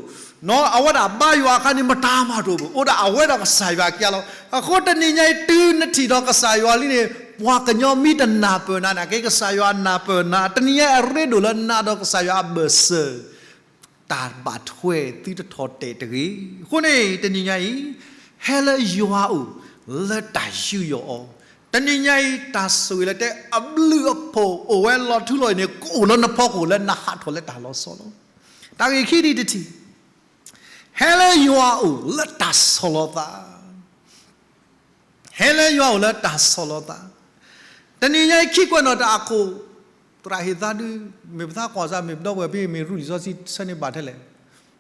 အဝဲဒၣ်ဘါယွၤအခါန့ၣ် မတၤမးတအိၣ်ဘၣ်, အိၣ်ဒၣ်အဝဲဒီးကစၢ်ယွၤခံဂၤလီၤ. အဃိတနံၤညါအံၤ တုၤနထံၣ်ဒီးကစၢ်ယွၤလံန့ၣ် ပှၤကညီမ့ၢ်တနၢ်ပၢၢ်နၤန့ၣ် က့ၤကစၢ်ယွၤနၢ်ပၢၢ်နၤ, တနံၤညါအံၤအရ့ဒိၣ်လၢနၤဒီးကစၢ်ယွၤအဘၢၣ်စၢၤ တၢ်ဘၣ်ထွဲသုတထီၣ်တဲာ်တဂ့ၤ. အဃိန့ၣ် တနံၤညါအံၤ ဟဲလၢယွၤအအိၣ် လၢတၢ်ယူးယီၣ်အီၤ, တနံၤညါအံၤ တၢ်ဆိၣ်ဂ့ၤလၢတဲ အဘျုးအဖှိၣ်အိၣ်ဝဲလီၤထူလီၤအံၤန့ၣ် ကအိၣ်လၢနဖီခိၣ်လၢနဟးထီၣ်လၢတၢ်လီၤဆီလီၤ. တၢ်ဂ့ၢ်ခံဒ်တထံၣ်, ဟဲလၢယွၤအအိၣ်လၢတၢ်ဆီၣ်လီၤသး ဟဲလၢယွၤအအိၣ်လၢတၢ်ဆီၣ်လီၤသး, တနံၤညါအံၤခံကွဲးနီၣ်တၢ်အခိၣ်, သရၣ်ဟ့ၣ်သးဒုး, မ့ၢ်ပသးကွၢ်စၢ် မ့ၢ်ပဒီပုၢ်ဝဲၢ်ဖဲ မ့ၢ်ရူလံာ်စီဆှံဆၢန့ၢ်ဘၣ်ထဲလဲၣ်,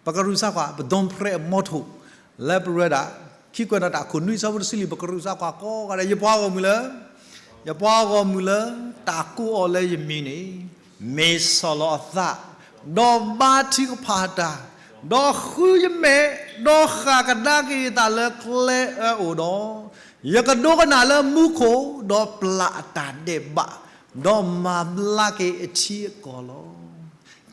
ပကရူၢ်စးကွၢ် ပဒိၣ်ဖြဲးအမီထိၣ်, လၢပရၢဒၣ်, ခံကွဲးနီၣ်တၢ်အခိၣ်နွံဆၢဖိတဆံလွံၢ် ပကရူၢ်စးကွၢ်ကိးဂၤဒဲး ယပှၤဂီၢ်မုၢ်လၢ ယပှၤဂီၢ်မုၢ်လၢ တၢ်ကိးအီၤလၢယမံၤန့ၣ် မ့ၢ်ဆီၣ်လီၤအသး, ဒီးဘါထုကဖၣ်တၢ်, ဒီးဃုယမဲာ်, ဒီးဃၣ်ကဒါက့ၤအသးလၢကျဲအၢအိၣ်ဒီး, ယကဒိကနၣ်လၢမူခိၣ်, ဒီးပျၢ်အတၢ်ဒဲးဘး, ဒီးမၤဘျါက့ၤအထံအကီၢ်လီၤ.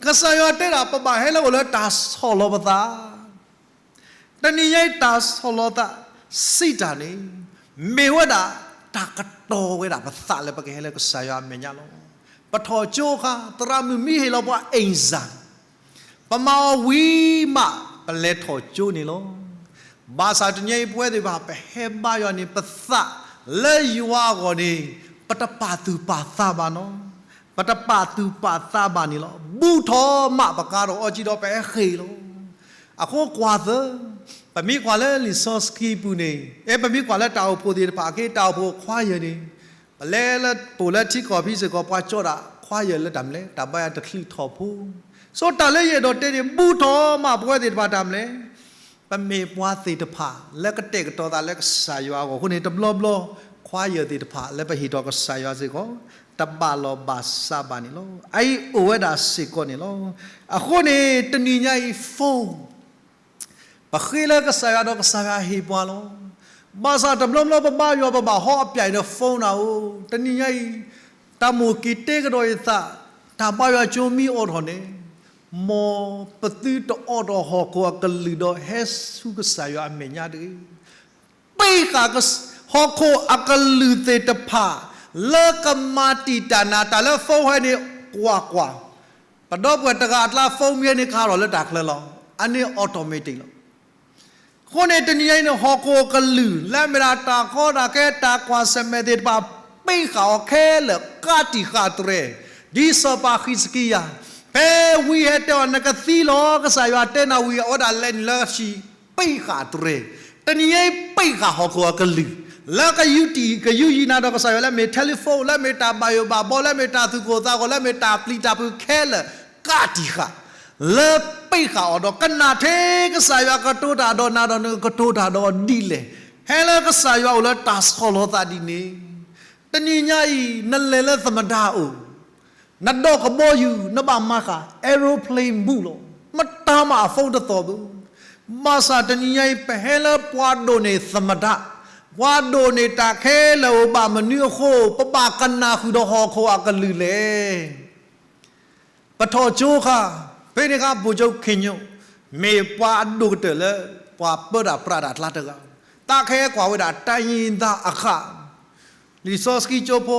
ကစၢ်ယွၤတဲဒၣ် ပဘၣ်ဟဲလၢအအိၣ်လၢတၢ်ဆီၣ်လီၤပသး တနံၤညါအံၤတၢ်ဆီၣ်လီၤသး စံးတၢ်န့ၣ် မ့ၢ်ဝဲဒၣ် တၢ်ကတီၤဝဲဒၣ်ပသးလၢပကဟဲလၢကစၢ်ယွၤအမဲာ်ညါလီၤ. ပထီၣ်ကၠိအခါ သရၣ်မုၣ်မ့ၢ်ဟ့ၣ်လီၤပှၤ exam ပမၤအီၤဝံၤမး ပလဲၤထီၣ်ကၠိန့ၣ်လီၤ. ဘၣ်ဆၣ်တနံၤညါအံၤပဝဲသ့ၣ်တဖၣ် ပဟဲဘါယွၤန့ၣ် ပသးလၢယွၤအဂီၢ်န့ၣ် ပတပာ်သူၣ်ပာ်သးဘၣ်နီၤ. ပတပာ်သူၣ်ပာ်သးဘၣ်န့ၣ်လီၤ. ဘူးထီၣ်မးပကါထီၣ်အီကံဒီးပဟဲဃ့ၢ်လီၤ. အဃိကွၢ်သၢ, ပမ့ၢ်ကွၢ်လၢလံာ်စီဆှံပူၤန့ၣ်, အဲ ပမ့ၢ်ကွၢ်လၢတၢ်အိၣ်ဖှိၣ်သ့ၣ်တဖၣ် က့ၤတၢ်အိၣ်ဖှိၣ် choir န့ၣ်, ပလဲၤလၢပိာ်လၢထံကီၢ်ဖဲစ့ၢ်ကီး ပှၤကၠီဒၣ် choir လၢတၢ်မနုၤလဲၣ် တၢ်ဘါယွၤတချုးထီၣ်ဖိ. ဆိတၢ်လၢယအဲၣ်ဒိးတဲန့ၣ် ဘူးထီၣ်မးပဝဲသ့ၣ်တဖၣ်တၢ်မနုၤလဲၣ် ပမ့ၢ်ပှၤသ့ၣ်တဖၣ် လၢကတဲာ်ကတီၤသးလၢကစၢ်ယွၤအဂီၢ်အဃိန့ၣ် တဘျီဘျီ choir သ့ၣ်တဖၣ် လၢပဟ့ၣ်ထီၣ်ကစၢ်ယွၤစ့ၢ်ကီး တဘၣ်လီၢ်ဘၣ်စးဘၣ်န့ၣ်လီၤ. အအံၤအိၣ်ဝဲဒၣ်စ့ၢ်ကီးန့ၣ်လီၤ. အဃိန့ၣ် တနံၤညါအံၤ phone ပဃ့လၢကစၢ်ယွၤဒီးကစၢ်ယွၤဟ့ၣ်ပှၤလီၤ. ဘၣ်ဆၣ်တဘျီဘျီပဘါယွၤ ပဘၣ်ဟီအပျဲၢ်ဒီး phone နၤဧိၤ, တနံၤညါအံၤ တၢ်မိၣ်က့ၤတဲကဒီးယသး, တၢ်ဘါယွၤကၠိမ့ၢ်အိးထီၣ်န့ၣ်, မ်ပသုတအိးထီၣ်ဟီၣ်ခိၣ်အကလုၢ်ဒီးဟဲဆူကစၢ်ယွၤအမဲာ်ညါတဂ့ၤ. ပ့ၢ်ဃာ် ဟီၣ်ခိၣ်အကလုၢ်သ့ၣ်တဖၣ် လၢကမၤတံာ်တာ်နၤ တၢ်လၢ phone ဟဲန့ၣ် ကွၢ်ကွၢ်, ပဒီပုၢ်ဝဲၢ်တဂၤအကျါ phone မ့ၢ်ဟဲန့ၣ် ကဟးထီၣ်လၢတၢ်ချၢလီၤ. အန့ၣ် automatic လီၤ. အဃိန့ၣ် တနံၤညါအံၤန့ၣ် ဟီၣ်ခိၣ်အကလုၢ် လၢအမ့ၢ်ဒၣ်တၢ်ကီတၢ်ခဲ တၢ်ကွၢ်ဆၢၣ်မဲာ်သ့ၣ်တဖၣ် ပ့ၢ်ဃာ်အီၤခဲလၢာ် ကးတံာ်ဃာ်တြဲၤ, ဒ်စီၤပၤဃံးစကံယၤ, ဖဲဝံဟဲတဲအီၤ နကသံလီၤ ကစၢ်ယွၤတဲနၤဝံၤ အဝဲဒၣ်လဲၤနုာ်လၢအဟံၣ် ပ့ၢ်ဃာ်တြဲၤ, တနံၤညါအံၤ ပ့ၢ်ဃာ်ဟီၣ်ခိၣ်အကလုၢ်, လၢကယူးတံၢ်ကယူးယံၤနၤဒီးကစၢ်ယွၤ လၢမ့ၢ် telephone လၢမ့ၢ်တၢ်ဘၣ်ယိၣ်ဘၣ်ဘီ လၢမ့ၢ်တၢ်သူၣ်ကိၢ်သးဂီၤ လၢမ့ၢ်တၢ်ပျံၤတၢ်ဖုးခဲလၢာ် ကးတံာ်ဃာ် လၢပ့ၢ်ဃာ်အီၤဒီး ကနၣ်ထဲကစၢ်ယွၤကတိၤတၢ်ဒီးနၤဒီး နကတိၤတၢ်ဒီးအီၤဒ်လဲၣ်. ဟဲလၢကစၢ်ယွၤအိၣ်လၢတၢ်ဆီၣ်လီၤသးဒ်န့ၣ်, တနံၤညါအံၤ နလဲၤလၢသမ္မတအိၣ်, နဒိးကဘီယူၤ နဘၣ်မၤဃာ် aeroplane mode လီၤ. မတၤမၤအ phone တသီၣ်ဘၣ်. ဘၣ်ဆၣ်တနံၤညါအံၤ ပဟဲလၢပှၤဒိးန့ၢ်သမ္မတ ပှၤဒိးန့ၢ်တၢ်ခဲလၢာ်အိၣ်ဘၣ်မနုၤအဃိ ပဘၣ်ကနၣ်ဃုာ်ဒီးဟီၣ်ခိၣ်အကလုၢ်လဲၣ်. ပထီၣ်ကၠိခါ, ဖဲန့ၣ်အခါ ဗိုလ်ချုပ်ခင်ညွန့် မ့ၢ်ပှၤအဒိၣ်ကတၢၢ်လၢ ပှၤပၢတၢ်ပြးတၢ်အကျါတဂၤ, တၢ်ခဲကွၢ်ဝဲဒၣ် တိုင်းရင်းသားအဃၣ် လံာ်စီဆှံကၠိဖိ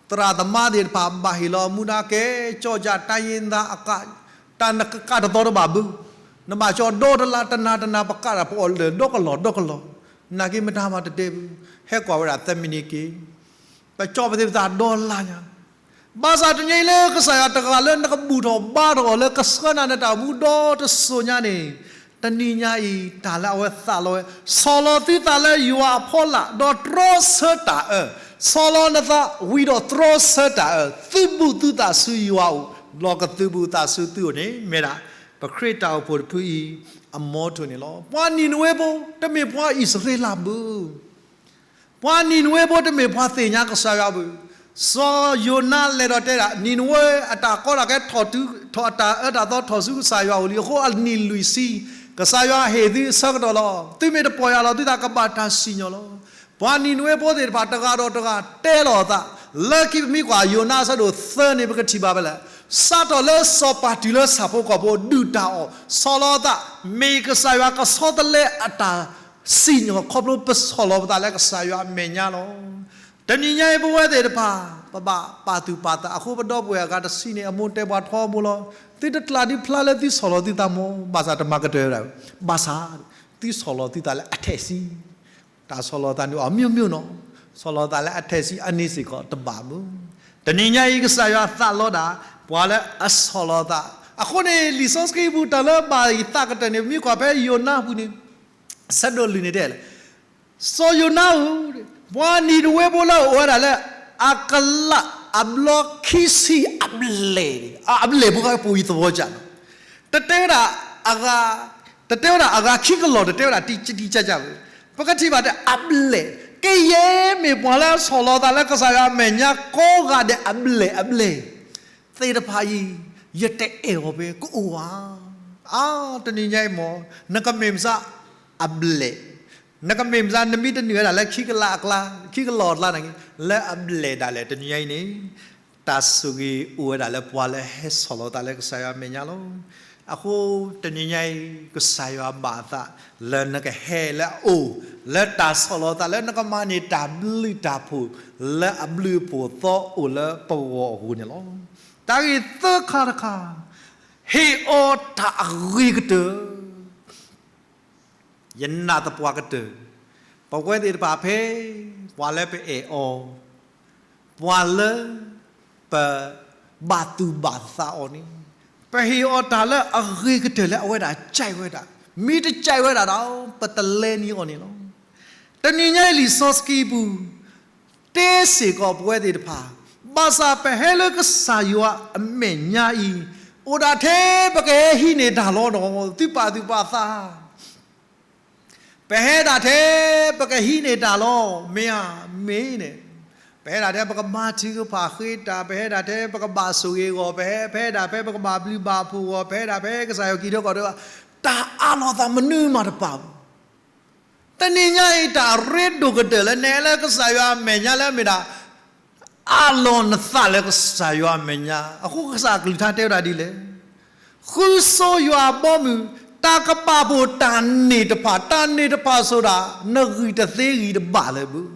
သရၣ်သမါသ့ၣ်တဖၣ် ဘၣ်ဟ့ၣ်လီၤမူဒါကဲ ကၠီၣ်ကၠၣ် တိုင်းရင်းသားအဃၣ်, တၢ်နကကးတသီတဘၣ်ဘု, နဘၣ်ကၠီၣ်ဒီတလါ တနၤတနၤ ပကးတၢ်ပအီၣ်လၢာ်ဒီကလီၢ်ဒီကလီၢ်, နာ်က့မတၤမၤတတဲဘု, ဟဲကွၢ်ဝဲဒၣ်သၢမံးနံးက့ၤ, ပကၠီၣ်ပသ့ၣ်ပသးဒီလါညါ ဘၣ်ဆၣ်တနံၤအံၤလၢကစၢ်ယွၤတဂၤလၢနကဘူၣ်ထီၣ်ဘါထီၣ်အီၤ လၢကဆှၢနၤနတၢ်အိၣ်မူဒီတစိၤညါန့ၣ်, တနံၤညါအံၤ တၢ်လၢအဝဲသးလီဝဲ, ဆီၣ်လီၤသုသးလၢယွၤအဖီလာ် ဒီးတြီဆၢတၢ်အၢ, ဆီၣ်လီၤနသးဝံၤဒီးတြီဆၢတၢ်အၢ, သုးဘူးသုသးဆူယွၤအအိၣ်, ဒီးကသုးဘူးသးဆူသုအိၣ်န့ၣ် မ့ၢ်ဒၣ် ပခရံာ်တၢ်အိၣ်ဖှိၣ်တဖုအံၤ အမူထူန့ၣ်လီၤ. ပှၤနံၤနဝ့ဖိ တမ့ၢ်ပှၤအံၣ်စရ့လးဘၣ် ပှၤနံၤနဝ့ဖိတမ့ၢ်ပှၤသ့ၣ်ညါကစၢ်ယွၤဘၣ်. စီၤယိၤနါလဲၤဒီးတဲဒၣ် နံၤနဝ့အတၢ်ကီတၢ်ခဲထီၣ်တုၤ ထီၣ်အတၢ်အၢတၢ်သီထီၣ်ဆူကစၢ်ယွၤအအိၣ်လံ အဃိအနံၣ်လွံၢ်ဆံ ကစၢ်ယွၤဟ့ၣ်သုအဆၢကတီၢ်လီၤ. သုမ့ၢ်တပီၢ်ယၢ်လီၤသုသးကဘၣ်တၢ်စံၣ်ညီၣ်လီၤ. ပှၤနံၤနဝ့ဖိသ့ၣ်တဖၣ်တဂၤဒီးတဂၤတဲလီၤအသး, လၢခံပမ့ၢ်ကွၢ်ယိၤနါအဆၢဒိၣ်သၢန့ၣ် ပကထံၣ်ဘၣ်ဖဲလဲၣ်, စးထီၣ်လၢစီၤပၤတုၤလၢဆၣ်ဖိကီၢ်ဖိဒုၣ်တၢ်အီၣ် ဆီၣ်လီၤအသး, မ့ၢ်ကစၢ်ယွၤကဆီတလဲအတၢ် စံၣ်ညီၣ်ခီဖျိပဆီၣ်လီၤပသးလၢကစၢ်ယွၤအမဲာ်ညါလီၤ. တနံၤညါအံၤပဝဲသ့ၣ်တဖၣ် ပဘၣ်ပာ်သူၣ်ပာ်သးအဃိ ပဒီပုၢ်ဝဲၢ်အဂၤတဆံန့ၣ် အမိၢ်တဲပှၤထီဘိလီၤ. သုတကျးဒုဖျါလၢသုဆီၣ်လီၤသုသးမ့ၢ် ဘၣ်ဆၣ်တမၤကတၢၢ်ဝဲဒၣ်, ဘၣ်ဆၣ် သုဆီၣ်လီၤသုသးလၢအထဲးဆံ တၢ်ဆီၣ်လီၤသးန့ၣ်အီၤ မျိုးမျိုးနီၤ, ဆီၣ်လီၤသးလၢအထဲးဆံအန့ၣ်စ့ၢ်ကီးတဘၣ်မုၢ်. တနံၤညါအံၤကစၢ်ယွၤသးလီဒၣ် ပှၤလၢအဆီၣ်လီၤသး, အဃိန့ၣ် လံာ်စီဆှံပူၤတၢ်လၢဘၣ်ယသးကတၢၢ်န့ၣ် ပမ့ၢ်ကွၢ်ဖဲယိၤနါပူၤန့ၣ် ဆၢဒိၣ်လွံၢ်န့ၣ်တဲလဲၣ်, စီၤယိၤနါဧၢ, ပှၤနံၤနဝ့ဖိလၢအအိၣ်ဝဲဒၣ်လၢ အကလးအဘျီခံဆံအဘျဲၣ်, အဘျဲၣ်ဖိကပူၤယသဝီကၢ်လီၤ. တတဲဝဲဒၣ် တတဲဝဲဒၣ်အဂၤခံကလီၢ် တတဲဝဲဒၣ်တံတံကၢ်ကၢ်ဘၣ်, ပကထံၣ်ဘၣ်တဲအဘျဲၣ်, ကယဲၢ်မ့ၢ်ပှၤလၢအဆီၣ်လီၤသးလၢကစၢ်ယွၤအမဲာ်ညါကိးဂၤဒဲးအဘျဲၣ်အဘျဲၣ်သ့ၣ်တဖၣ်အံၤ ယတအဲၣ်အီၤဘၣ် ကအိၣ်ဧါ. အါ တနံၤညါအံၤမ့ၢ် နကမ့ၢ်မစါအဘျဲၣ်, နကမ့ၢ်မစါနမ့ၢ်တနုာ်ဝဲဒၣ်လၢခံကလးအကျါ ခံကလီၢ်အကျါန့ၣ် လၢအဘျဲၣ်ဒၣ်လဲာ် တနံၤညါအံၤန့ၣ် တၢ်ဆိၣ်ဂ့ၤအိၣ်ဝဲဒၣ်လၢပှၤလၢဟဲဆီၣ်လီၤသးလၢကစၢ်ယွၤအမဲာ်ညါလီၤ. အဃိတနံၤညါအံၤ ကစၢ်ယွၤဘၣ်အသးလၢနကဟဲလၢအအိၣ် လၢတၢ်ဆီၣ်လီၤသးလၢနကမၤန့ၢ်တၢ်ဘျုးတၢ်ဖှိၣ်လၢအဘျုးအဖှိၣ်အသီအိၣ်လၢပဂီၢ်အဃိန့ၣ်လီၤ. တၢ်ဂ့ၢ်သၢခါတခါ ဟ့ၣ်အီၤတၢ်အဂ့ၤကတၢၢ် ယနာ်သပှၢ်ကတၢၢ် ပဝဲသ့ၣ်တဖၣ်ဖဲ ပှၤလၢပအဲၣ်အီၤ, ပှၤလၢပဘၣ်သူၣ်ဘၣ်သးအီၤန့ၣ် ပဟ့ၣ်အီၤတၢ်လၢအဂ့ၤကတၢၢ်လၢအဝဲဒၣ်ကဲဝဲဒၣ်, မ့ၢ်တကဲဝဲဒၣ်ဒီး ပတလဲနံၤအီၤန့ၣ်လီၤ. တနံၤညါအံၤလံာ်စီဆှံပူၤ တဲစ့ၢ်ကီးပဝဲသ့ၣ်တဖၣ်, ဘၣ်ဆၣ်ပဟဲလၢကစၢ်ယွၤအမဲာ်ညါအံၤ အိၣ်ဒၣ်ထဲပကဟဲဟံးန့ၢ်တၢ်လီၤဒီး သုပာ်သူၣ်ပာ်သး ပဟဲဒၣ်ထဲ ပကဟံးန့ၢ်တၢ်လီၤ မ့ၢ်ဧါ, မ့ၢ်န့ၣ်, ပဟဲဒၣ်ထဲပကမၤထုကဖၣ်ဃ့တၢ်, ပဟဲဒၣ်ထဲပကဘၣ်ဆိၣ်ဂ့ၤအဂီၢ်, ပဟဲ, ပဟဲဒၣ်ဖဲပကဘၣ်ဘျုးဘၣ်ဖှိၣ်အဂီၢ်, ပဟဲဒၣ်ဖဲကစၢ်ယွၤက့ၤထီၣ်ကီးဒီး တၢ်အးလီၤသးမနုၤမးတပာ်ဘၣ်. တနံၤညါအံၤ တၢ်ရ့ဒိၣ်ကတၢၢ်လၢနဟဲလၢကစၢ်ယွၤအမဲာ်ညါလၢအမ့ၢ်ဒၣ် အးလီၤနသးလၢကစၢ်ယွၤအမဲာ်ညါ, အဃိကစၢ်အကလုၢ်ကထါတဲဝဲဒၣ်ဒ်လဲၣ်, ဃုဆိယွၤအဘီအမုၢ်, တၢ်ကပာ်ဖှိၣ်တၢ်န့ၢ်တဖၣ်, တၢ်န့ၢ်တဖၣ်ဆိဒၣ် နဂံၢ်တသ့ဂံၢ်တဘၣ်လၢၤဘၣ်.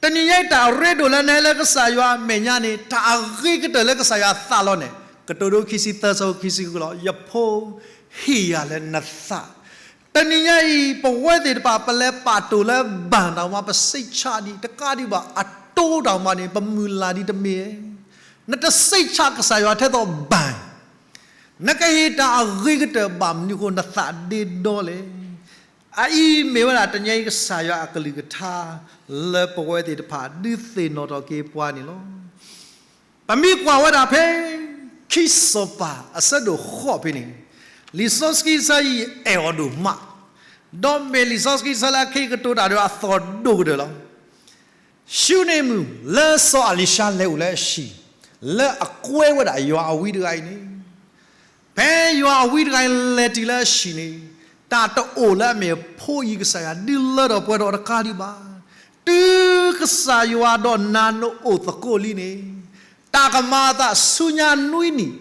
တနံၤညါအံၤ တၢ်ရ့ဒိၣ်လၢနဟဲလၢကစၢ်ယွၤအမဲာ်ညါန့ၣ် တၢ်အဂ့ၤကတၢၢ်လၢကစၢ်ယွၤသးလီန့ၣ် ကတိၤဒိခံဆံသၢဆၢခံဆံဃုလီၤ. ယဖိဟ့ၣ်ယၤလၢနသး တနံၤညါအံၤ ပဝဲသ့ၣ်တဖၣ် ပလဲၤပာ်တိၢ်လၢဘၣ်တၢ်မၤ ပစိတ်ချဒံးတကးဒံးဘၣ် အတိတၢ်မၤန့ၣ် ပမုၢ်လၢ်ဒံးတမ့ၢ်, နတစိတ်ချကစၢ်ယွၤထဲသိးဘၣ်, နကဟ့ၣ်တၢ်အဂ့ၤကတၢၢ်ဘၣ်မနုၤအဃိ နသးဒ့ဒီလဲၣ်. အအံၤမ့ၢ်ဝဲဒၣ်တနံၤအံၤကစၢ်ယွၤအကလုၢ်ကထါ လၢပဝဲသ့ၣ်တဖၣ် ဒုးသ့ၣ်နီၣ်ထီၣ်က့ၤပှၤန့ၣ်လီၤ. ပမ့ၢ်ကွၢ်ဝဲဒၣ်ဖဲ ခံစီၤပၤအဆၢဒိၣ်ဃိးဖဲန့ၣ်, လံာ်စီဆှံဆၢအံၤအဲၣ်အီၤဒိၣ်မး, ဒီးမ့ၢ်လံာ်စီဆှံဆၢလၢအခံကတိၤတၢ်ဒီးအသီၣ်ဒိၣ်ကတၢၢ်လီၤ. ၡူနံၤမုၣ်လၢစီၤအလံၤၡါလဲၤအိၣ်လၢအဟံၣ်, လၢအကွဲဝဲဒၣ်ယွၤအဝံတဂၤအံၤန့ၣ်, ဖဲယွၤအဝံတဂၤအံၤလဲၤတုၤလၢအဟံၣ်န့ၣ်, တၢ်တအိၣ်လၢအမ့ၢ်ဖိအံၤကစၢ်ယွၤ ဒုးလၢထီၣ်ပှဲၤထီၣ်တကးဒံးဘၣ်. တုၤကစၢ်ယွၤဒိးနၤနအိၣ်သကိးလံန့ၣ်, တၢ်ကမၤအသးဆူညါနွံနံၣ်,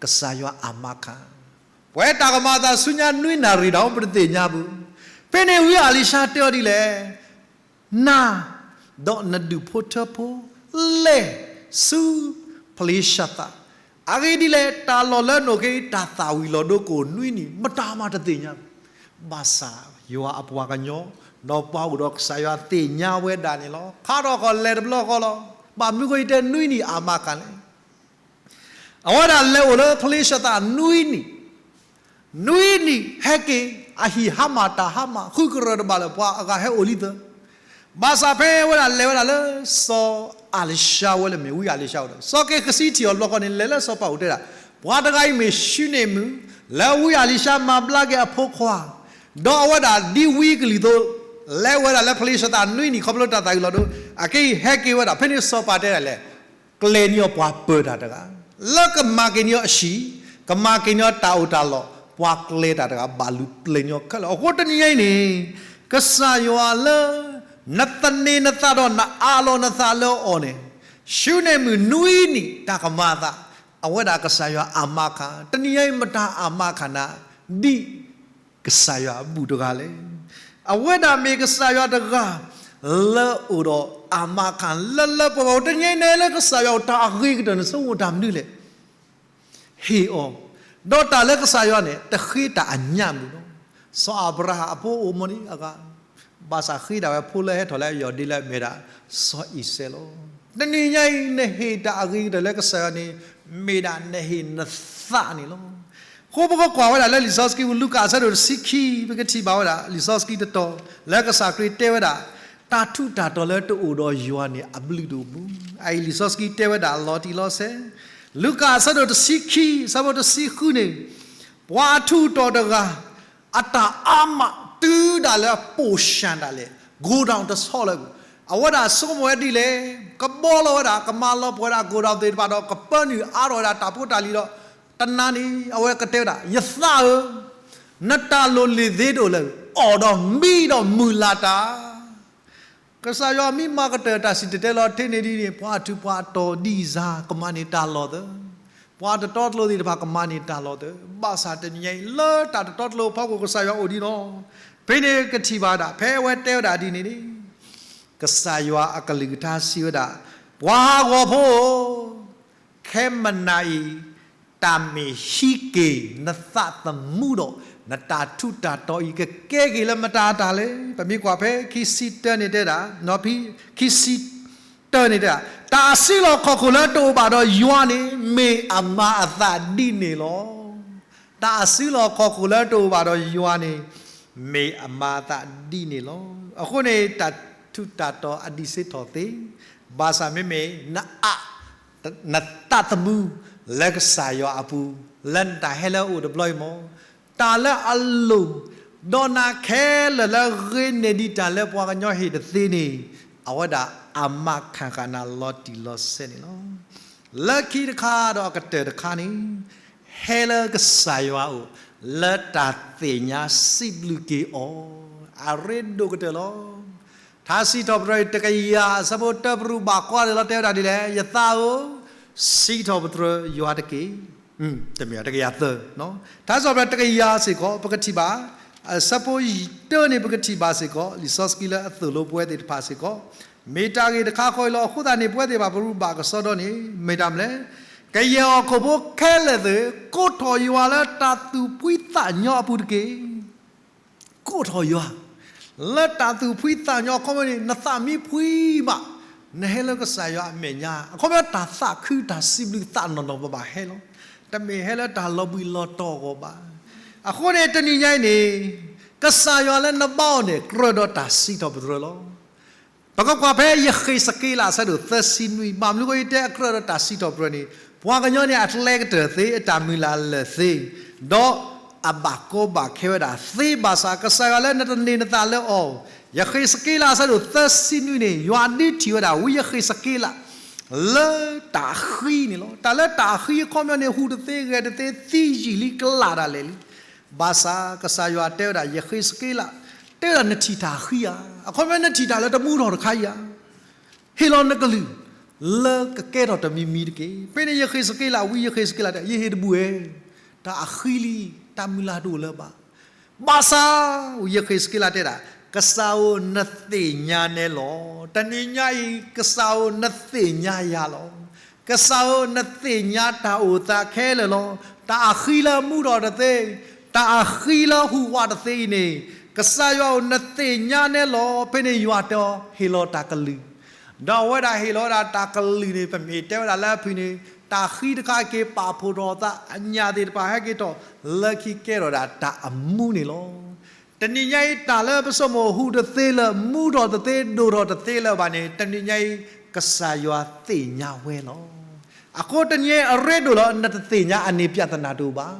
ကစၢ်ယွၤအမါခါ, ပှၤတၢ်ကမၤအသးဆူညါနွံနၣ်ရံၣ်ဒီးပတသ့ၣ်ညါဘၣ်. ဖဲန့ၣ်ဝံအၤလံၤၡါတဲအီၤဒ်လဲၣ်, နၤ ဒီးနဒူၣ်ဖိထၢဖိ လဲၤဆူဖလ့ၡသး, အဂ့ၢ်ဒ်လဲၣ် တၢ်လီၢ်လၢနအိၣ်က့ တၢ်သၣ်ဝံၤလီၤဒိကအိၣ်နွံနံၣ် မတၤမးတသ့ၣ်ညါဘၣ်. ဘၣ်ဆၣ်ယွၤအပှၤကညီ, ဒီးပှၤအိၣ်ဒီးကစၢ်ယွၤသ့ၣ်ညါဝဲဒၣ်န့ၣ်လီၤ. ခါထီၣ်ဃီလဲၤတဘျီဃီလီၤ. ဘၣ်မနုၤဃိယတဲနွံနံၣ်အမါခါလဲၣ်. အဝဲဒၣ်လဲၤအိၣ်လၢဖလ့ၡသးနွံနံၣ်, နွံနံၣ်ဟဲက့ၤ, အဟံၣ်ဟါမၢ်တၢ်ဟါမၢ် ဃုကရၢၢ်တဘၣ်လၢၤ ပှၤအဂၤဟဲအိၣ်လံသၢ. ဘၣ်ဆၣ်ဖဲအဝဲဒၣ်လဲၤဝဲဒၣ်လၢစီၤအၤလံၤၡါဝဲလၢမ့ၢ်ဝံအၤလံၤၡါအိၣ်ဒီး စီၤက့ၤဃစံထံၣ်အီၤတဘျီဃီန့ၣ် လဲၤလၢစီၤပၤအိၣ်တဲဒၣ်, ပှၤတဂၤအံၤမ့ၢ်ၡူန့ၣ်မုၣ်, လၢဝံအၤလံၤၡါမၤဘျါက့ၤအဖိခွါ, ဒီးအဝဲဒၣ်ဒ်ဝံကလုၢ်အသိး လဲၤဝဲဒၣ်လၢဖလ့ၡသးနွံနံၣ် ခီဖျိတၢ်သၣ်ဝံၤလီၤဒိ, အခဲအံၤဟဲက့ၤဝဲဒၣ်. ဖဲန့ၣ်စီၤပၤတဲဒၣ်လဲၣ်, ကျဲၤန့ၢ်အီၤပှၤပၢၤတၢ်တဂၤ, လၢကမၤက့ၤန့ၢ်အီၤအဟံၣ်, ကမၤက့ၤန့ၢ်အီၤတၢ်အိၣ်တၢ်လီၢ်, ပှၤကျဲၤတၢ်တဂၤ ဘၣ်လူၤကျဲၤန့ၢ်အီၤခဲလၢာ်. အဃိတနံၤညါအံၤန့ၣ်, ကစၢ်ယွၤလၢ နသန့ၤနသးဒီးနအးလီၤနသးလၢအီၤန့ၣ်, ၡူန့ၣ်မုၣ်နွံနံၣ်တၢ်ကမၤအသး, အဝဲဒၣ်ကစၢ်ယွၤအမါခါ, တနံၤညါအံၤမတၤအမါခါနၤ, ဒ် ကစၢ်ယွၤအဘူၣ်တဂၤလဲၣ်. အဝဲဒၣ်မ့ၢ်ကစၢ်ယွၤတဂၤ လၢအိၣ်ဒီးအမါခါလၢလၢပှဲၤပှဲၤ. တနံၤညါအံၤနဟဲလၢကစၢ်ယွၤအိၣ် တၢ်အဂ့ၤကတၢၢ်နဆိကမိၣ်တၢ်မနုၤလဲၣ်. ဟ့ၣ်အီၤ, ဒီးတၢ်လၢကစၢ်ယွၤန့ၣ် တဃ့တၢ်အညၣ်မုၢ်လီၤ. စီၤအၤဘြၤဟၣ်အဖိအိၣ်မးန့ၣ်အဂၤ ဘၣ်ဆၣ်ဃ့ဒၣ်ဝဲဖိလၢဟဲထီၣ်လၢအယီၢ်ဒ့လၢအမ့ၢ်ဒၣ် စီၤအံၤစဲးလီၤ. တနံၤညါအံၤ နဟ့ၣ်တၢ်အဂ့ၤကတၢၢ်လၢကစၢ်ယွၤန့ၣ် မ့ၢ်ဒၣ်နဟ့ၣ်နသးန့ၣ်လီၤ. အဃိပကကွၢ်ဝဲဒၣ်လၢလံာ်စီဆှံ လူၤကၣ်အဆၢဒိၣ်တဆံခံ ပကထံၣ်ဘၣ်ဝဲဒၣ် လံာ်စီဆှံတတီၤ လၢကစၢ်ခရံာ်တဲဝဲဒၣ် တၢ်ထူးတၢ်တီၤလၢတအိၣ်ဒီးယွၤန့ၣ် အဘျုးတအိၣ်ဘၣ်. အအံၤလံာ်စီဆှံတဲဝဲဒၣ်လီၤတံၢ်လီၤဆဲး, လူၤကၣ်အဆၢဒိၣ်တဆံခံ အဆၢဖိတဆံဃုန့ၣ် ပှၤအထူးအတီၤတဂၤ အတၢ်အါမးတုၤဒၣ်လၢပိာ်ၡၣ်ဒၣ်လဲာ် ကိၢ်ဒီတဆီလၢ အဝဲဒၣ်ဆိကမိၣ်ဝဲဒ်လဲၣ်, ကဘီလီၤဝဲဒၣ် ကမၤလီၤပှီၢ်ဝဲဒၣ် ကိၢ်ဒီသ့ၣ်တဖၣ်ဒီး ကပၢနုာ်အါထီၣ်ဝဲဒၣ်တၢ်ဖိတၢ်လံၤဒီး တနၤန့ၣ် အဝဲကတဲဝဲဒၣ် ယသးဧၢ, နတၢ်လိၣ်လံာ်သ့တအိၣ်လၢၤ, အီၣ်ဒီးမံဒီးမုာ်လၤတၢ် ကစၢ်ယွၤမ့ၢ်မၤကတၢၢ်တၢ်စံၣ်တဲၤတဲလီၤထဲန့ၣ်ဒ်န့ၣ် ပှၤအထူးပှၤအတီၤဒ်စါ ကမၤန့ၢ်တၢ်လီၢ်သၢ, ပှၤတတီတလိၤသ့ၣ်တဖၣ်ကမၤန့ၢ်တၢ်လီၢ်သၢ, ဘၣ်ဆၣ်တနံၤညါအံၤ လၢတၢ်တတီတလိၤအဖီခိၣ် ကစၢ်ယွၤအိၣ်ဒံးလီၤ. ဖဲန့ၣ်ကထံၣ်ဘၣ်ဒၣ် ဖဲအဝဲတဲဝဲဒၣ်ဒ်န့ၣ်န့ၣ် ကစၢ်ယွၤအကလုၢ်ကထါစံးဝဲဒၣ်, ပှၤဟးဂီၤဖိဧၢ, ခဲမုၢ်နၤအံၤ တၢ်မ့ၢ်ဟံးက့ၤနသးသမူဒီး နတၢ်ထူးတၢ်တီၤအံၤ ကကဲက့ၤလၢမတၤတၢ်လဲၣ်. ပမ့ၢ်ကွၢ်ဖဲခံဆံတၢန့ၣ်တဲဒၣ်, ခံဆံတၢန့ၣ်တဲဒၣ်, တၢ်အစုလီၢ်ခီၣ်ခိၣ်လၢတအိၣ်ဘၣ်ဒီးယွၤန့ၣ် မ့ၢ်အမၤအသးဒ်န့ၣ်လီၤ. တၢ်အစုလီၢ်ခီၣ်ခိၣ်လၢတအိၣ်ဘၣ်ဒီးယွၤန့ၣ် မ့ၢ်အမၤအသးဒ်န့ၣ်လီၤ. အဃိန့ၣ် တၢ်ထူးတၢ်တီၤအဒံးစ့ၢ်ကီးသ့, ဘၣ်ဆၣ်မ့မ့ၢ်နအး နသးသမူလၢကစၢ်ယွၤအပူၤ, လၢနတၢ်ဟဲလၢအအိၣ်တဘျီအံၤမ့ၢ်, တၢ်လၢအလိၣ် ဒီးနၤခဲလၢာ်လၢအဂ့ၤန့ၢ်ဒံးတၢ်လၢပှၤကညီဟ့ၣ်တသ့န့ၣ်, အဝဲဒၣ်အမၤခၣ်ဃာ်နၤလီၤတံၢ်လီၤဆဲးန့ၣ်လီၤ. လၢခံတခါဒီးအကတၢၢ်တခါန့ၣ်, ဟဲလၢကစၢ်ယွၤအအိၣ် လၢတၢ်သ့ၣ်ညါစံးဘျုးက့ၤအီၤ, အရ့ဒိၣ်ကတၢၢ်လီၤ. ထါစံးထီၣ်ပတြၢၤတကယၤအဆၢဖိတၢ ပရူးဘၣ်ကွၢ်န့ၣ်လီၤ တဲဝဲဒၣ်ဒ်လဲၣ်, ယသးဧၢ, စံးထီၣ်ပတြၢၤယွၤတက့ၢ်. တမ့ၢ်တကယၤသၢ, ထါစံးထီၣ်ပတြၢၤတကယၤစ့ၢ်ကီး ပကထံၣ်ဘၣ်, အဆၢဖိတၢန့ၣ် ပကထံၣ်ဘၣ်စ့ၢ်ကီး လံာ်စီဆှံလၢအသိၣ်လိပဝဲသ့ၣ်တဖၣ်စ့ၢ်ကီး, မ့ၢ်တၢ်ဂ့ၢ်တခါဃီအံၤလီၤ. အဃိသတးန့ၣ် ပဝဲသ့ၣ်တဖၣ် ပရူးဘၣ်ကစီဒီန့ၣ် မ့ၢ်တၢ်မနုၤလဲၣ်, ကယဲၢ်ဟီၣ်ခိၣ်ဖိခဲလၢာ်သ့ၣ်, ကိးထီၣ်ယွၤလၢတၢ်သူၣ်ဖှံသးညီအပူၤတက့ၢ်. ကိးထီၣ်ယွၤ လၢတၢ်သူၣ်ဖှံသးညီအခီပညီန့ၣ် နသးမ့ၢ်ဖှံဘၣ်, နဟဲလၢကစၢ်ယွၤအမဲာ်ညါ အခီပညီ တၢ်သးခုတၢ်စံးဘျုးသးနီၢ်နီၢ်ဘၣ်ဘၣ်ဟဲလီၤ. တမ့ၢ်ဟဲလၢတၢ်လီၤဘှံးလီၤတီၤအဂီၢ်ဘၣ်. အဃိန့ၣ် တနံၤညါအံၤန့ၣ် ကစၢ်ယွၤလၢနဘါအီၤန့ၣ် ကြၢးဒီးတၢ်စံးထီၣ်ပတြၢၤလီၤ. ပကကွၢ်ဖဲယဃ့းစက့လး အဆၢဒိၣ်သၢဆံနွံ, ဘၣ်မနုၤအဃိယတဲအကြၢးဒီးတၢ်စံးထီၣ်ပတြၢၤန့ၣ်, ပှၤကညီန့ၣ် အကျဲကတၢၢ်သ့, အတၢ်မုၢ်လၢ်လၢာ်သ့, ဒီးအဘၣ်ကီဘၣ်ခဲဝဲဒၣ်သ့ဘၣ်ဆၣ် ကစၢ်ယွၤလၢနသန့ၤနသးလၢအီၤ, ယဃ့းစက့လး အဆၢဒိၣ်သၢဆံနွံန့ၣ် ယွၤဒုးထံၣ်ဝဲဒၣ်ဝံယဃ့းစက့လး လၢတၢ်ဃံန့ၣ်လီၤ. တၢ်လၢတၢ်ဃံအခီပညီန့ၣ် ဟူးတသ့ဂဲၤတသ့ သံယံာ်လံကလးဒၣ်လဲာ်လံ. ဘၣ်ဆၣ်ကစၢ်ယွၤတဲဝဲဒၣ် ယဃ့းစက့လး, တဲဝဲဒၣ်နထံၣ်တၢ်ဃံဧါ. အခီပညီနထံၣ်တၢ်လၢတမူထီၣ်တခါဧါ. ဟ့ၣ်လီၤနကလုၢ် လၢကကဲထီၣ်တမံၤမံၤတက့ၢ်. ဖဲန့ၣ်ယဃ့းစက့လး ဝံယဃ့းစက့လးတဲ ယဟ့ၣ်တဘူၣ်ဝဲ, တၢ်အဃံလံ, တၢ်မုၢ်လၢ်တအိၣ်လၢၤဘၣ်. ဘၣ်ဆၣ် ယဃ့းစက့လးတဲဒၣ်, ကစၢ်ဧၢ နသ့ၣ်ညါနဲလီၤ. တနံၤညါအံၤ ကစၢ်ဧၢ နသ့ၣ်ညါယၤလီၤ. ကစၢ်ဧၢ နသ့ၣ်ညါတၢ်အိၣ်သးခဲလၢာ်လီၤ. တၢ်အဃံလၢမူထီၣ်တသ့, တၢ်အဃံလၢဟူးဝးတသ့အံၤန့ၣ်, ကစၢ်ယွၤဧၢ နသ့ၣ်ညါနဲလီၤ. ဖဲန့ၣ်ယွၤတဲအီၤ ဟ့ၣ်လီၤတၢ်ကလုၢ်, ဒီးအဝဲဒၣ်ဟ့ၣ်လီၤဝဲဒၣ်တၢ်ကလုၢ်န့ၣ် ပမ့ၢ်တဲဝဲဒၣ်လၢအဖုၣ်န့ၣ် တၢ်ဃံတခါက့ၤပာ်ဖှိၣ်ထီၣ်အသး အညၣ်သ့ၣ်တဖၣ်ဟဲက့ၤထီၣ် လၢခံကဲထီၣ်ဒၣ်တၢ်အမူန့ၣ်လီၤ. တနံၤညါအံၤ တၢ်လၢပဆိကမိၣ်ဟူးတသ့လၢၤ မူထီၣ်တသ့ ဒိၣ်ထီၣ်တသ့လၢၤဘၣ်န့ၣ် တနံၤညါအံၤ ကစၢ်ယွၤသ့ၣ်ညါဝဲလီၤ. အဃိတနံၤညါအံၤအရ့ဒိၣ်လီၤ. နတသ့ၣ်ညါအန့ၣ် ပြဿနာတအိၣ်ဘၣ်.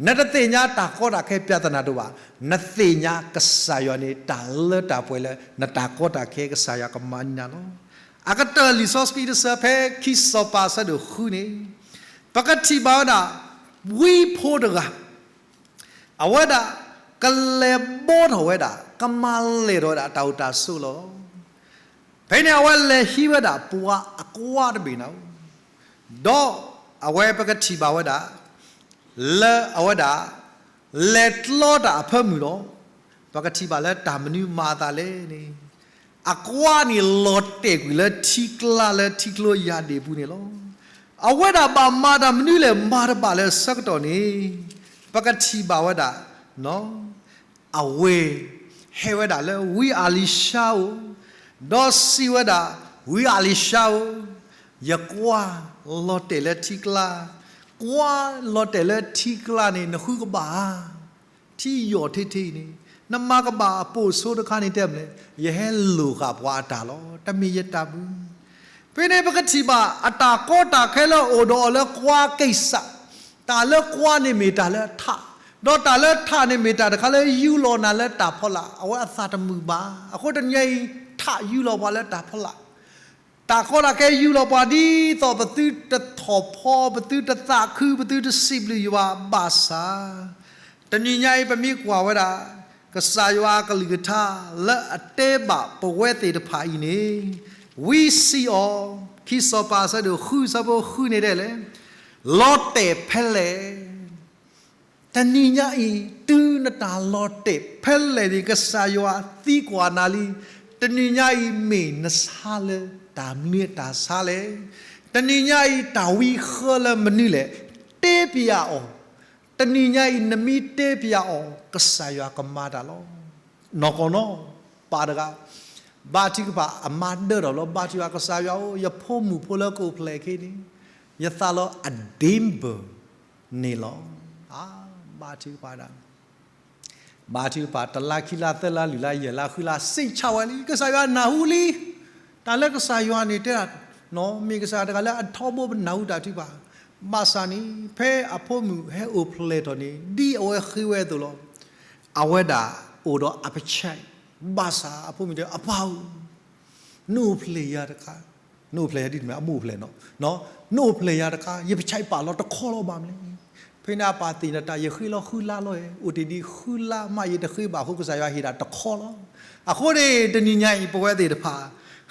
နတသ့ၣ်ညါတၢ်ကီတၢ်ခဲ ပြဿနာတအိၣ်ဘၣ်. နသ့ၣ်ညါကစၢ်ယွၤန့ၣ် တၢ်လၢတၢ်ပှဲၤလၢ နတၢ်ကီတၢ်ခဲ ကစၢ်ယွၤကမၤန့ၢ်နၤလီၤ. အကတၢၢ်လံာ်စီဆှံတဆၢ ဖဲခံစီၤပၤအဆၢဒိၣ်ဃုန့ၣ် ပကထံၣ်ဘၣ်ဝဲဒၣ် ဝံဖိတဂၤ အဝဲဒၣ် ကလဲၤဘှီထီၣ်ဝဲဒၣ် ကမၤလဲၢ်ထီၣ်ဝဲဒၣ်တၢ်အိၣ်တၢ်ဆိးလီၤ. ဖဲန့ၣ် အဝဲလဲၤဟံးဝဲဒၣ်ပှၤအကွါတဘ့ၣ်နၤဧိၤ, ဒီးအဝဲပကထံၣ်ဘၣ်ဝဲဒၣ် လၢအဝဲဒၣ် လဲၤကျီတၢ်အဖၢမုၢ်လီၤ. ပကထံၣ်ဘၣ်လၢတၢ်မနုၤမၤအသးလဲၣ်န့ၣ်, အကွါန့ၣ်လီၤတဲာ်ကွံာ်လၢထံကျါလၢထံကျိယၢ်ဒ့ၣ်ပူၤန့ၣ်လီၤ. အဝဲဒၣ်ဘၣ်မၤတၢ်မနုၤလဲၣ် မၤတဘၣ်လၢဆၢကတီၢ်န့ၣ်, ပကထံၣ်ဘၣ်ဝဲဒၣ် အဝဲ ဟဲဝဲဒၣ်လၢဝံအၤလံၤၡါအအိၣ်, ဒီးစံးဝဲဒၣ်, ဝံအၤလံၤၡါဧၢ, ယကွါလီၤတဲာ်လၢထံကျါ, ကွါလီၤတဲာ်လၢထံကျါန့ၣ် နဃုကဘၣ်ဧါ. ထံယီၢ်ထဲထဲအံၤန့ၣ် နမၤကဘၣ်အပိာ်ဆိတခါန့ၣ် တဲမနုၤလဲၣ်, ယဟဲလိာ်ဃာ်ပှၤအတၢ်လီၤ. တမ့ၢ်ယတၢ်မုၢ် ဖဲန့ၣ်ပကထံၣ်ဘၣ် အတၢ်ကီတၢ်ခဲလၢအိၣ်ဒီးအီၤလၢကွါကိၣ်စး, တၢ်လၢကွါန့ၣ်မ့ၢ်တၢ်လၢထး, ဒီးတၢ်လၢထးန့ၣ်မ့ၢ်တၢ်တခါလၢယူလီၤနၤလၢတၢ်ဖီလာ်, အဝဲအသးတမုာ်ဘၣ်. အဃိတနံၤညါအံၤ ထးယူလီၤပှၤလၢတၢ်ဖီလာ်, တၢ်ကီတၢ်ခဲယူလီၤပှၤဒ်သိးပသုတထီၣ်ဖီ, ပသုတသးခု, ပသုတစံးဘျုးယွၤဘၣ်ဆၣ် တနံၤညါအံၤ ပမ့ၢ်ကွၢ်ဝဲဒၣ် ကစၢ်ယွၤအကလုၢ်ကထါ လၢအတဲဘၣ်ပဝဲသ့ၣ်တဖၣ်အံၤန့ၣ်, ဝံစံးအီၤ, ခံစီၤပၤအဆၢဒိၣ်ဃု အဆၢဖိဃုန့ၣ်ဒ်လဲၣ်, လီၤတဲာ်ဖဲလဲၣ်. တနံၤညါအံၤ တုၤနတၢ်လီၤတဲာ်ဖဲလဲၣ်န့ၣ် ကစၢ်ယွၤသံကွၢ်နၤလံ. တနံၤညါအံၤ မ့ၢ်နဆါလၢတၢ်မနုၤအတၢ်ဆါလဲၣ်. တနံၤညါအံၤ တၢ်ဝံဃၢလၢမနုၤလဲၣ်, တဲပျးအီၤ. တနံၤညါအံၤ နမ့ၢ်တဲပျးအီၤ ကစၢ်ယွၤကမၤတၢ်လီၤ. နီၢ်ကီၢ်နီၢ် ပၢ်တဂၤ ဘါထုကဖၣ် အမါဒၢထီၣ်လီၤ. ဘါထုကဖၣ် ကစၢ်ယွၤဧၢ, ယဖိမုၣ်ဖိလၢကအိၣ်ဖျဲၣ်ခဲအံၤန့ၣ် ယသးလီၤအဒ့ဘၢၣ်န့ၣ်လီၤ. အါ ဘါထုကဖၣ်ဒၣ် ဘါထုကဖၣ် တလါခံလါသၢလါလွံၢ်လါယဲၢ်လါဃုလါ စ့ၣ်ဆါဝဲလံ. ကစၢ်ယွၤနၢ်ဟူလံ. တၢ်လၢကစၢ်ယွၤန့ၣ်တဲဒၣ် မ့ၢ်ကစၢ်တဂၤလၢအထီဘိပနၢ်ဟူတၢ်ထုကဖၣ်. ဘၣ်ဆၣ်န့ၣ် ဖဲအဖိမုၣ်ဟဲအိၣ်ဖျဲၣ်ထီၣ်န့ၣ် ဒ်အဝဲဃ့ဝဲအသိးလီၤ. အဝဲဒၣ်အိၣ်ဒီးအပဆဲး, ဘၣ်ဆၣ်အဖိမုၣ်တဲ အပၢ်ဧၢ, နအိၣ်ဖျဲၣ်ယၤတခါ, နအိၣ်ဖျဲၣ်ယၤဒ်န့ၣ် အမိၢ်အိၣ်ဖျဲၣ်နီၤ, နအိၣ်ဖျဲၣ်ယၤတခါ ယပဆဲးပာ်လီၤတခီလီၤဘၣ်မနုၤလဲၣ်. ဖဲန့ၣ်အပၢ်သ့ၣ်ညါတၢ် ယဃ့လီၤဃုလါလီၤ, အိၣ်တ့ၢ်ဒံးဃုလါမး ယတဃ့ဘၣ်အဃိ ကစၢ်ယွၤဟ့ၣ်ဒၣ်တခီလီၤ. အဃိန့ၣ် တနံၤညါအံၤ ပဝဲသ့ၣ်တဖၣ်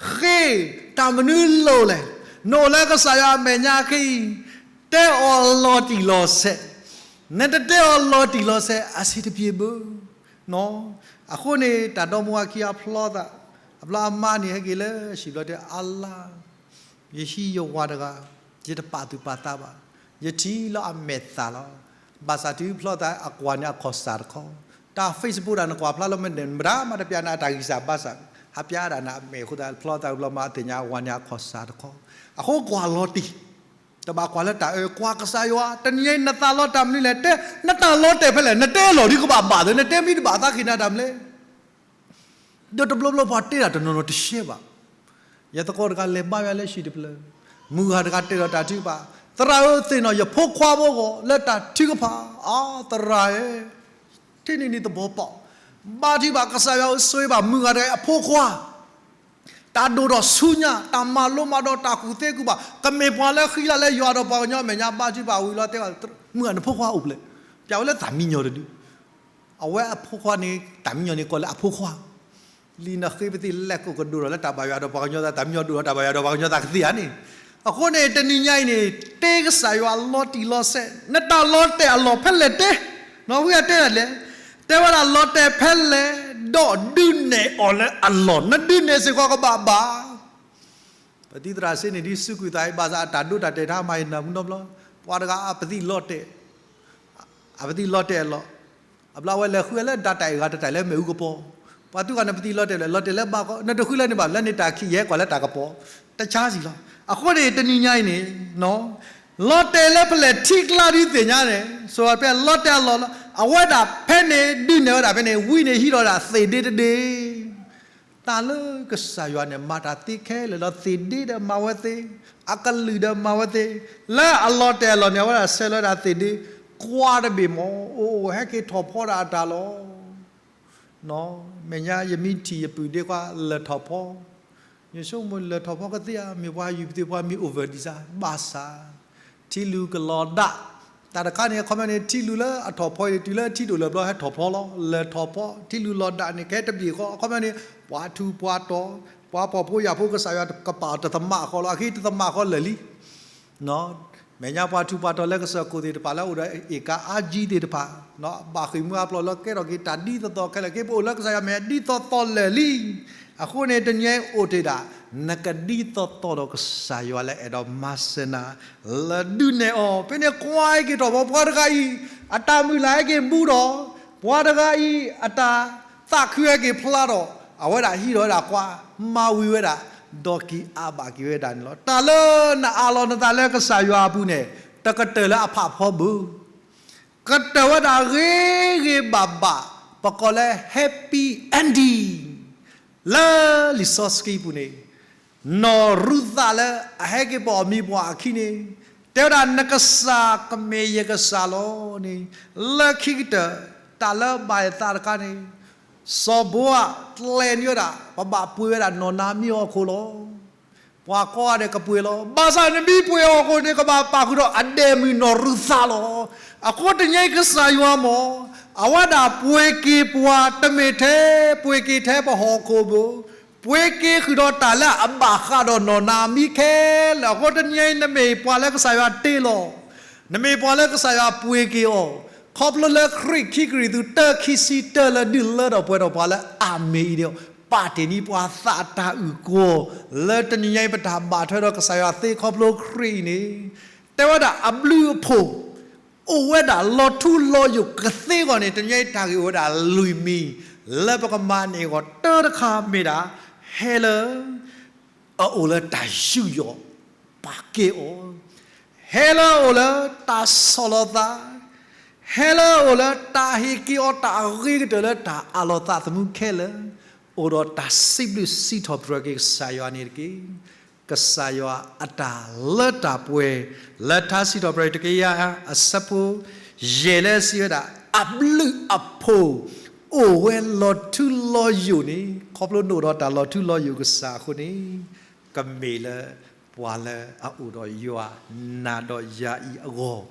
ဃ့တၢ်မနုၤလိၤလဲၣ်. နအိၣ်လၢကစၢ်ယွၤအမဲာ်ညါခဲအံၤ တဲအီၤလီၤတံၢ်လီၤဆဲး, နတတဲအီၤလီၤတံၢ်လီၤဆဲး အဆင်တပြေဘၣ်. အဃိန့ၣ် တၢ်ဒီမါဝၤခံအဖျီသး, အဖျီအမါန့ၣ် ဟဲက့ၤလၢဟံၣ်ဘျီတဲ အါလါ, ယဟံးယဝၤတဂၤ, ယတပာ်သူၣ်ပာ်သးဘၣ်, ယထံၣ်လၢအမဲာ်သၣ်လီၤ. ဘၣ်ဆၣ်တုၤဖျီသးအကွၢ်န့ၣ်အခီၣ်စၢ်တခီ, တၢ် Facebook ဒၣ်နကွၢ်ဖျါလၢမ့ၢ်န့ၣ် မတၤမးတပျးနၤအတၢ်ဂံၢ်စၢ်ဘါစၢ်, ဟးပျါဒၣ်နၤအမဲာ်အဃိသတး ဖျီသးဖျီမါသ့ၣ်ညါအဝၤန့ၣ်အခီၣ်စၢ်တခီ, အဃိကွၢ်လီၤတံၢ် တဘၣ်ကွၢ်လၢတၢ်အၢ ကွၢ်ကစၢ်ယွၤ, တနံၤညါအံၤ နသးလီတၢ်မနုၤလဲၣ်, တဲ နတၢ်လီၤတဲာ်ဖဲလဲၣ်, နတဲလီၤဒ်ကဘၣ်ဘၣ်သ့, နတဲမ့ၢ်တဘၣ်သးက့ၤနၤတၢ်မနုၤလဲၣ်. ဒီးတဘျီဘျီပှၤတဲတၢ်တနီၤနီၤတရှဲဘၣ်. ယသကိးတဂၤလဲၤဘါယွၤလၢဟံၣ်တဖျၢၣ်, မုၢ်ဂၤတဂၤတဲဒီးတၢ်ထုကဖၣ်, သရၣ်ဧၢ သ့ၣ်နီၣ်ယဖိခွါဖိအဂီၢ်လၢတၢ်ထုကဖၣ်, အါ သရၣ်ဧၢ, ထဲန့ၣ်န့ၣ်သဘီပီၣ်, ဘါထုကဖၣ် ကစၢ်ယွၤဧၢ ဆိၣ်ဂ့ၤဘၣ်မုၢ်ဂၤတဂၤအဖိခွါ တၢ်ဒိၣ်ထီၣ်ဆူညါ, တၢ်မၤလိမၤဒိး တၢ်ကူၣ်သ့ကူၣ်ဘၣ်, ကမ့ၢ်ပှၤလၢဃံလၤလၢယွၤဒီးပှၤကညီအမဲာ်ညါ ဘါထုကဖၣ်ဝံၤလီၤ တဲဘၣ် မုၢ်ဂၤနဖိခွါအိၣ်ဖဲလဲၣ်, ပျးဝဲလၢသၣ်မံညီၤတဒု, အဝဲအဖိခွါန့ၣ် သၣ်မံညီၤန့ၣ် ကိးလၢအဖိခွါ, လံာ်နဃ့ပသ့ၣ်လဲၣ်ကိးကဒိၣ်ဒီးလၢတၢ်ဘၣ်ယွၤဒီးပှၤကညီသး တၢ်မညီဒိၣ်ဒီးတၢ်ဘၣ်ယွၤဒီးပှၤကညီသးကသ့ဧါန့ၣ်, အဃိန့ၣ် တနံၤညါအံၤန့ၣ် တ့ကစၢ်ယွၤလီၤတံၢ်လီၤဆဲး, နတၢ်လီၤတဲာ်အလီၢ်ဖဲလဲၣ်တ့, နီၢ်ဝံအတဲဒၣ်လဲၣ်, တဲဝဲဒၣ်လီၤတဲာ်ဖဲလဲၣ်, ဒီးဒုးနဲၣ်အီၤလၢအလီၢ်, နဒုးနဲၣ်စ့ၢ်ကီးကဘၣ်ဘၣ် ပသံသရၣ်စ့န့ၣ် ဒ်စူးကွံာ်သးအံၤ ဘၣ်ဆၣ်အတၢ်ဒိတၢ်တဲာ်တၢ်မၤအံၤနၢ်မူနီတဘျီ, ပှၤတဂၤအပသံၣ်လီၤတဲာ်, အပသံၣ်လီၤတဲာ်အလီၢ်, အဘျီဝဲလဲၤဃုဝဲလၢဒၣ်တၢ်အဂၤတၢ်တၢ်လၢမ့ၣ်အူကပီၤ, ပှၤသူၣ်ဂၤန့ၣ်ပသံၣ်လီၤတဲာ်လဲၣ်, လီၤတဲာ်လၢဘၣ်ဃီ နတဃုလၢန့ၣ်ဘၣ် လၢန့ၣ်တၢ်ခံးယဲၢ်ကွၢ်လၢတၢ်ကပီၤ, တၢ်ဆါစံၣ်လီၤ. အဃိန့ၣ် တနံၤညါအံၤန့ၣ် လီၤတဲာ်လၢပလဲၤထံကျါဒုးသ့ၣ်ညါန့ၣ် ဆိပှၤလီၤတဲာ်အလီၢ်လီၤ, အဝဲဒၣ်ဖဲန့ၣ် ဒုးနဲၣ်ဝဲဒၣ်ဖဲန့ၣ် ဝံန့ၣ်ဟံးထီၣ်ဝဲဒၣ်သ့ၣ်ဒ့တဒ့ တၢ်လၢကစၢ်ယွၤန့ၣ် မၤတၢ်သ့ခဲလၢာ်လီၤ, သ့ၣ်ဒ့ဒီးမၤဝဲသ့, အကလုာ်ဒီးမၤဝဲသ့, လၢအလီၤတဲာ်အလီၢ်န့ၣ် အဝဲဒၣ်ဆဲးလီၤဝဲဒၣ်သ့ၣ်ဒ့, ကွၢ်တဘ့ၣ်မ့ၢ် အိၣ်အိၣ်ဟဲက့ၤထီၣ်ဖီဒၣ်အတၢ်လီၤ. မဲာ်ညါယမ့ၢ်ထံၣ်ယပုၢ်ဒ့ခွါလၢထီၣ်ဖီ, ယဆိကမိၣ်လၢထီၣ်ဖီကသ့ဧါ, မ့ၢ်ပှၤယူၤပသ့ၣ်ပှၤမ့ၢ် over design ဘၣ်ဆၣ် ထံလူၢ်ကလီၤဒၣ်, တၢ်တခါန့ၣ် အခီပညီန့ၣ် ထံလူၢ်လၢအထီၣ်ဖီအံၤ တုၤလၢထံဒိၣ်လၢဘျီဟဲထီၣ်ဖီလီၤ, လၢထီၣ်ဖီ, ထံလူၢ်လီၤဒၣ်န့ၣ် ကဟဲတဘ့ၣ်ဃီ, အခီပညီန့ၣ် ပှၤထူးပှၤတီၤ, ပှၤဖှီၣ်ဖိယာ်ဖိကစၢ်ယွၤကပာ်အီၤတသမးအဃီလီၤ, အဃိတသမးဃီလၢာ်လံ မဲာ်ညါပှၤထူးပှၤတီၤလၢကစၢၢ်ခိၣ်သ့ၣ်တဖၣ်လၢအအိၣ်ဒီးအ့ၣ်ကါအါကံသ့ၣ်တဖၣ်, ဘၣ်ဃ့ၢ်မှံဟးဖျိးလၢကဲထီၣ်က့ၤတၢ်ဒ်သိးသိးခဲလၢာ်, က့ၤပအိၣ်လၢကစၢ်ယွၤမဲာ်ဒ်သိးသိးလၢာ်လံ. အဃိန့ၣ် တနံၤအံၤအိၣ်တ့ၢ်ဒၣ် နကဒ်သိးသိးဒီးကစၢ်ယွၤလၢအဲၣ်ဒိးမၤစၢၤနၤ လၢဒုးနဲၣ်အီၤ, ဖဲန့ၣ်ကွၢ်က့ၤထီၣ်ဖီ ပှၤတဂၤအံၤ အတၢ်မုၢ်လၢ်ဟဲက့ၤဘူးဒီး ပှၤတဂၤအံၤ အတၢ်သးခုဟဲက့ၤဖျါဒီး အဝဲဒၣ်ဟံးထီၣ်ဝဲဒၣ်ကွၢ် မၤဝံၤဝဲဒၣ် ဒီးက့ၤအါဘၣ်က့ၤဝဲဒၣ်န့ၣ်လီၤ. တၢ်လၢနအးလီၤနသးလၢကစၢ်ယွၤအပူၤန့ၣ် တကတၢၢ်လၢအဖးဖီဘၣ် ကတၢၢ်ဝဲဒၣ်ဂ့ၤဂ့ၤဘၣ်ဘၣ် ပကိးလၢ happy ending လၢလံာ်စီဆှံပူၤန့ၣ် နီၢ်ရူၤသးလၢအဟဲက့ၤပိာ်အမံၤပှၢ်အခံန့ၣ် တဲဝဲဒၣ် နကစၢ်ကမ့ၢ်ယကစၢ်လီၤန့ၣ် လၢခံကတၢၢ် တၢ်လၢဘၣ်ယသးတခါန့ၣ် စီၤဘိအးကျဲၤန့ၢ်ဝဲဒၣ် ပဘၣ်ပှ့ၤဝဲဒၣ်နီၢ်နါမံဟီၣ်ခိၣ်လီၤ. ပှၤကိးဂၤဒဲးကပှ့ၤလီၤ. ဘၣ်ဆၣ်နမ့ၢ်ပှ့ၤဟီၣ်ခိၣ်န့ၣ် ကဘၣ်ပာ်ဃုာ်ဒီးအဒဲမုၢ်နီၢ်ရူၤသးလီၤ. အဃိတနံၤအံၤကစၢ်ယွၤမ့ၢ် အဝဲဒၣ်ပှ့ၤက့ၤပှၤ တမ့ၢ်ထဲပှ့ၤက့ၤထဲပဟီၣ်ခိၣ်ဘၣ်, ပှ့ၤက့ၤဃုာ်ဒီးတၢ်လၢအဘၣ်ဃးဒီးနီၢ်နါမံခဲလၢာ်. အဃိတနံၤအံၤ နမ့ၢ်ပှၤလၢကစၢ်ယွၤတ့လီၤ, နမ့ၢ်ပှၤလၢကစၢ်ယွၤပှ့ၤက့ၤအီၤ, ခီဖျိလၢခရံာ်ခံကရံၣ်သူး တၢ ခံဆံတၢ လၢဒုးလၢထီၣ်ပှဲၤထီၣ်ပှၤလၢအမ့ၢ်အံၤဒီး ပာ်တ့ၢ်န့ၢ်ပှၤသးအတၢ်အုၣ်ကီၤ လၢတနံၤညါအံၤ ပတၢ်ဘၣ်ထွဲဒီးကစၢ်ယွၤသ့ခီဖျိခရံာ်အံၤန့ၣ် တဲဝဲဒၣ်အဘျုးအဖှိၣ် အိၣ်ဝဲဒၣ်လီၤထူလီၤယိာ်ကသ့အဂီၢ်န့ၣ် တနံၤညါအံၤတၢ်ဂ့ၢ်အိၣ်ဝဲဒၣ်လွံၢ်မံၤ လၢပကမၤန့ၢ်အဂီၢ် တၢတခါမ့ၢ်ဒၣ် ဟဲလၢ အအိၣ်လၢတၢ်ယူးယီၣ်ပာ်ကဲအီၤ, ဟဲလၢအအိၣ်လၢတၢ်ဆီၣ်လီၤသး, ဟဲလၢအအိၣ်လၢတၢ်ဟ့ၣ်က့ၤအီၤတၢ်အဂ့ၤကတၢၢ်လၢတၢ်အးလီၤသးသမူခဲလၢာ်, အိၣ်ဒီးတၢ်စံးဘျုးစံးထီၣ်ပတြၢၤက့ၤကစၢ်ယွၤန့ၣ်တက့ၢ်. ကစၢ်ယွၤအတၢ်လၢတၢ်ပှဲၤ လၢထါစံးထီၣ်ပတြၢၤတကယၤအဆၢဖိ ယဲၢ်လၢစံးဝဲဒၣ် အဘျုးအဖှိၣ် အိၣ်ဝဲလီၤထူလီၤယိာ်န့ၣ် ခီဖျိနအိၣ်ဒီးတၢ်လီၤထူလီၤယိာ်ကစၢ်အဃိန့ၣ် ကမ့ၢ်လၢပှၤလၢအအိၣ်ဒီးယွၤနၤဒီးယၤအံၤအဂီၢ်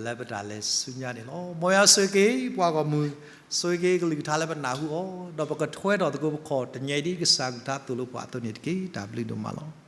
လၢပတၢ်လဲၤဆူညါန့ၣ်လီၤ. မ်ယွၤဆိၣ်ဂ့ၤက့ၤပှၤဂီၢ်မုၢ်, ဆိၣ်ဂ့ၤက့ၤကလုၢ်ကထါလၢပနၢ်ဟူအီၤ, ဒီးပကထွဲထီၣ်သကိးပခီၣ်တနံၤအံၤဒ်ကစၢ်ကလုၢ်ကထါသိၣ်လိပှၤအသိးန့ၣ်တက့ၢ်. တၢ်ဘျုးဒိၣ်မးလီၤ.